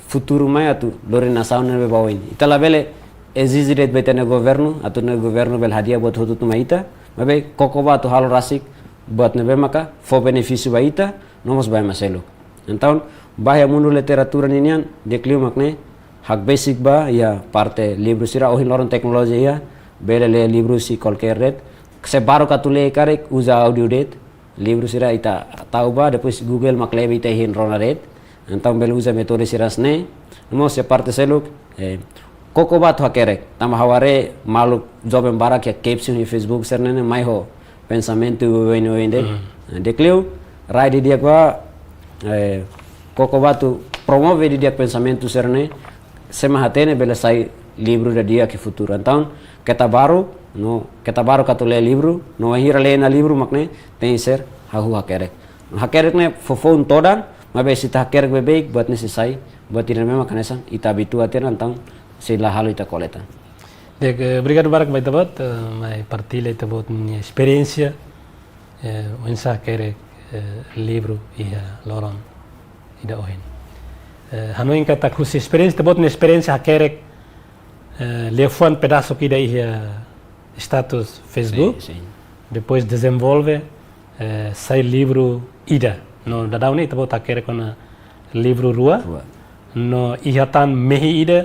futuru mai atu lori nasaun ne'ebé ba oin. Ita labele ezije de'it ba ita-nia governu, atu nia governu bele hadi'a buat hotu-hotu mai ita, maibé koko ba atu halo rasik buat ne'ebé maka fó benefísiu ba ita, no mós ba ema seluk. Entaun, ba iha mundu literatura ninian, di'ak liu mak ne'e, hakbesik ba iha parte livru sira, ohin loron teknolojia iha, bele lee livru husi kualkér de'it. Se baruk atu lee karik, uza audio de'it. Livru sira ita tau ba, depois Google mak lee ba ita hein rona de'it. Entaun bele uza metode sira hanesan ne'e. No mós iha parte seluk, eh, koko ba atu hakerek. Tanba ha'u haree maluk joven barak iha caption iha Facebook sira-ne'e mai ho pensamentu oioin-oioin de'it. Hmm. Nah, di'ak liu, rai didi'ak ba, eh, koko ba atu promove didi'ak pensamentu sira-ne'e, sé mak hatene bele sai livru ida di'ak iha futuru. Entaun, keta baruk, no, keta baruk atu lee livru, no wainhira lee ona livru mak ne'e, tenke ser hahú hakerek. No hakerek ne'e foufoun todan, maibé se ita hakerek beibeik, buat ne'e sei sai, buat ida ne'ebé mak hanesan ita abitua tiha ona, entaun sei la halo ita koleta. Di'ak, eh, obrigadu barak ba ita-boot, eh, mai partilla ita-boot nia esperiénsia, eh, oinsá hakerek, eh, livru iha loron ida ohin. Eh, hanoin katak husi esperiénsia, ita-boot nia esperiénsia hakerek, eh, liafuan pedasuk ida iha status Facebook. Sin, sin. Depois dezenvolve, eh, sai livru ida. No daudaun ne'e ita-boot hakerek ona livru rua. Rua. No iha tan mehi ida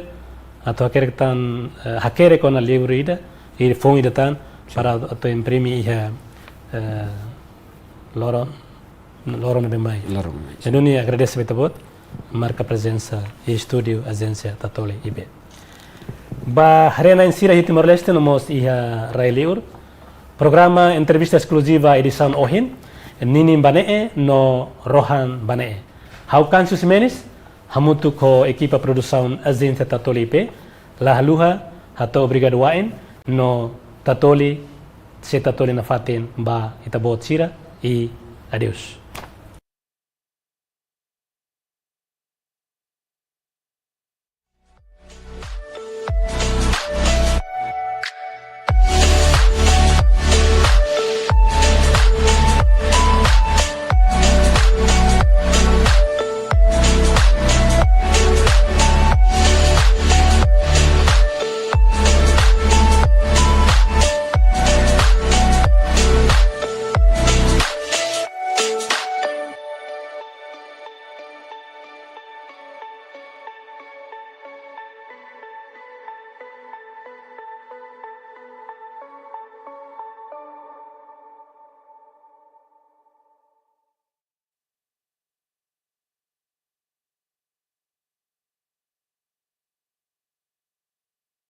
atu hakerek tan, eh, hakerek ona livru ida, i foun ida tan, sin, para atu imprime iha, eh, loron, loron ne'ebé mai. Loron ne'ebé mai. Sin. Entaun ha'u agradese ba ita-boot, marka prezensa iha estúdiu Ajénsia Tatoli I P. Ba haree-na'in sira iha Timor-Leste no mós iha rai liur, programa entrevista eskluziva edisaun ohin, ninin ba ne'e no rohan ba ne'e. Ha'u Kansu Ximenes, hamutuk ho ekipa produsaun Ajénsia Tatoli I P, la haluha hato'o obrigadu wa'in, no Tatoli, sei Tatoli nafatin ba ita-boot sira, i adeus.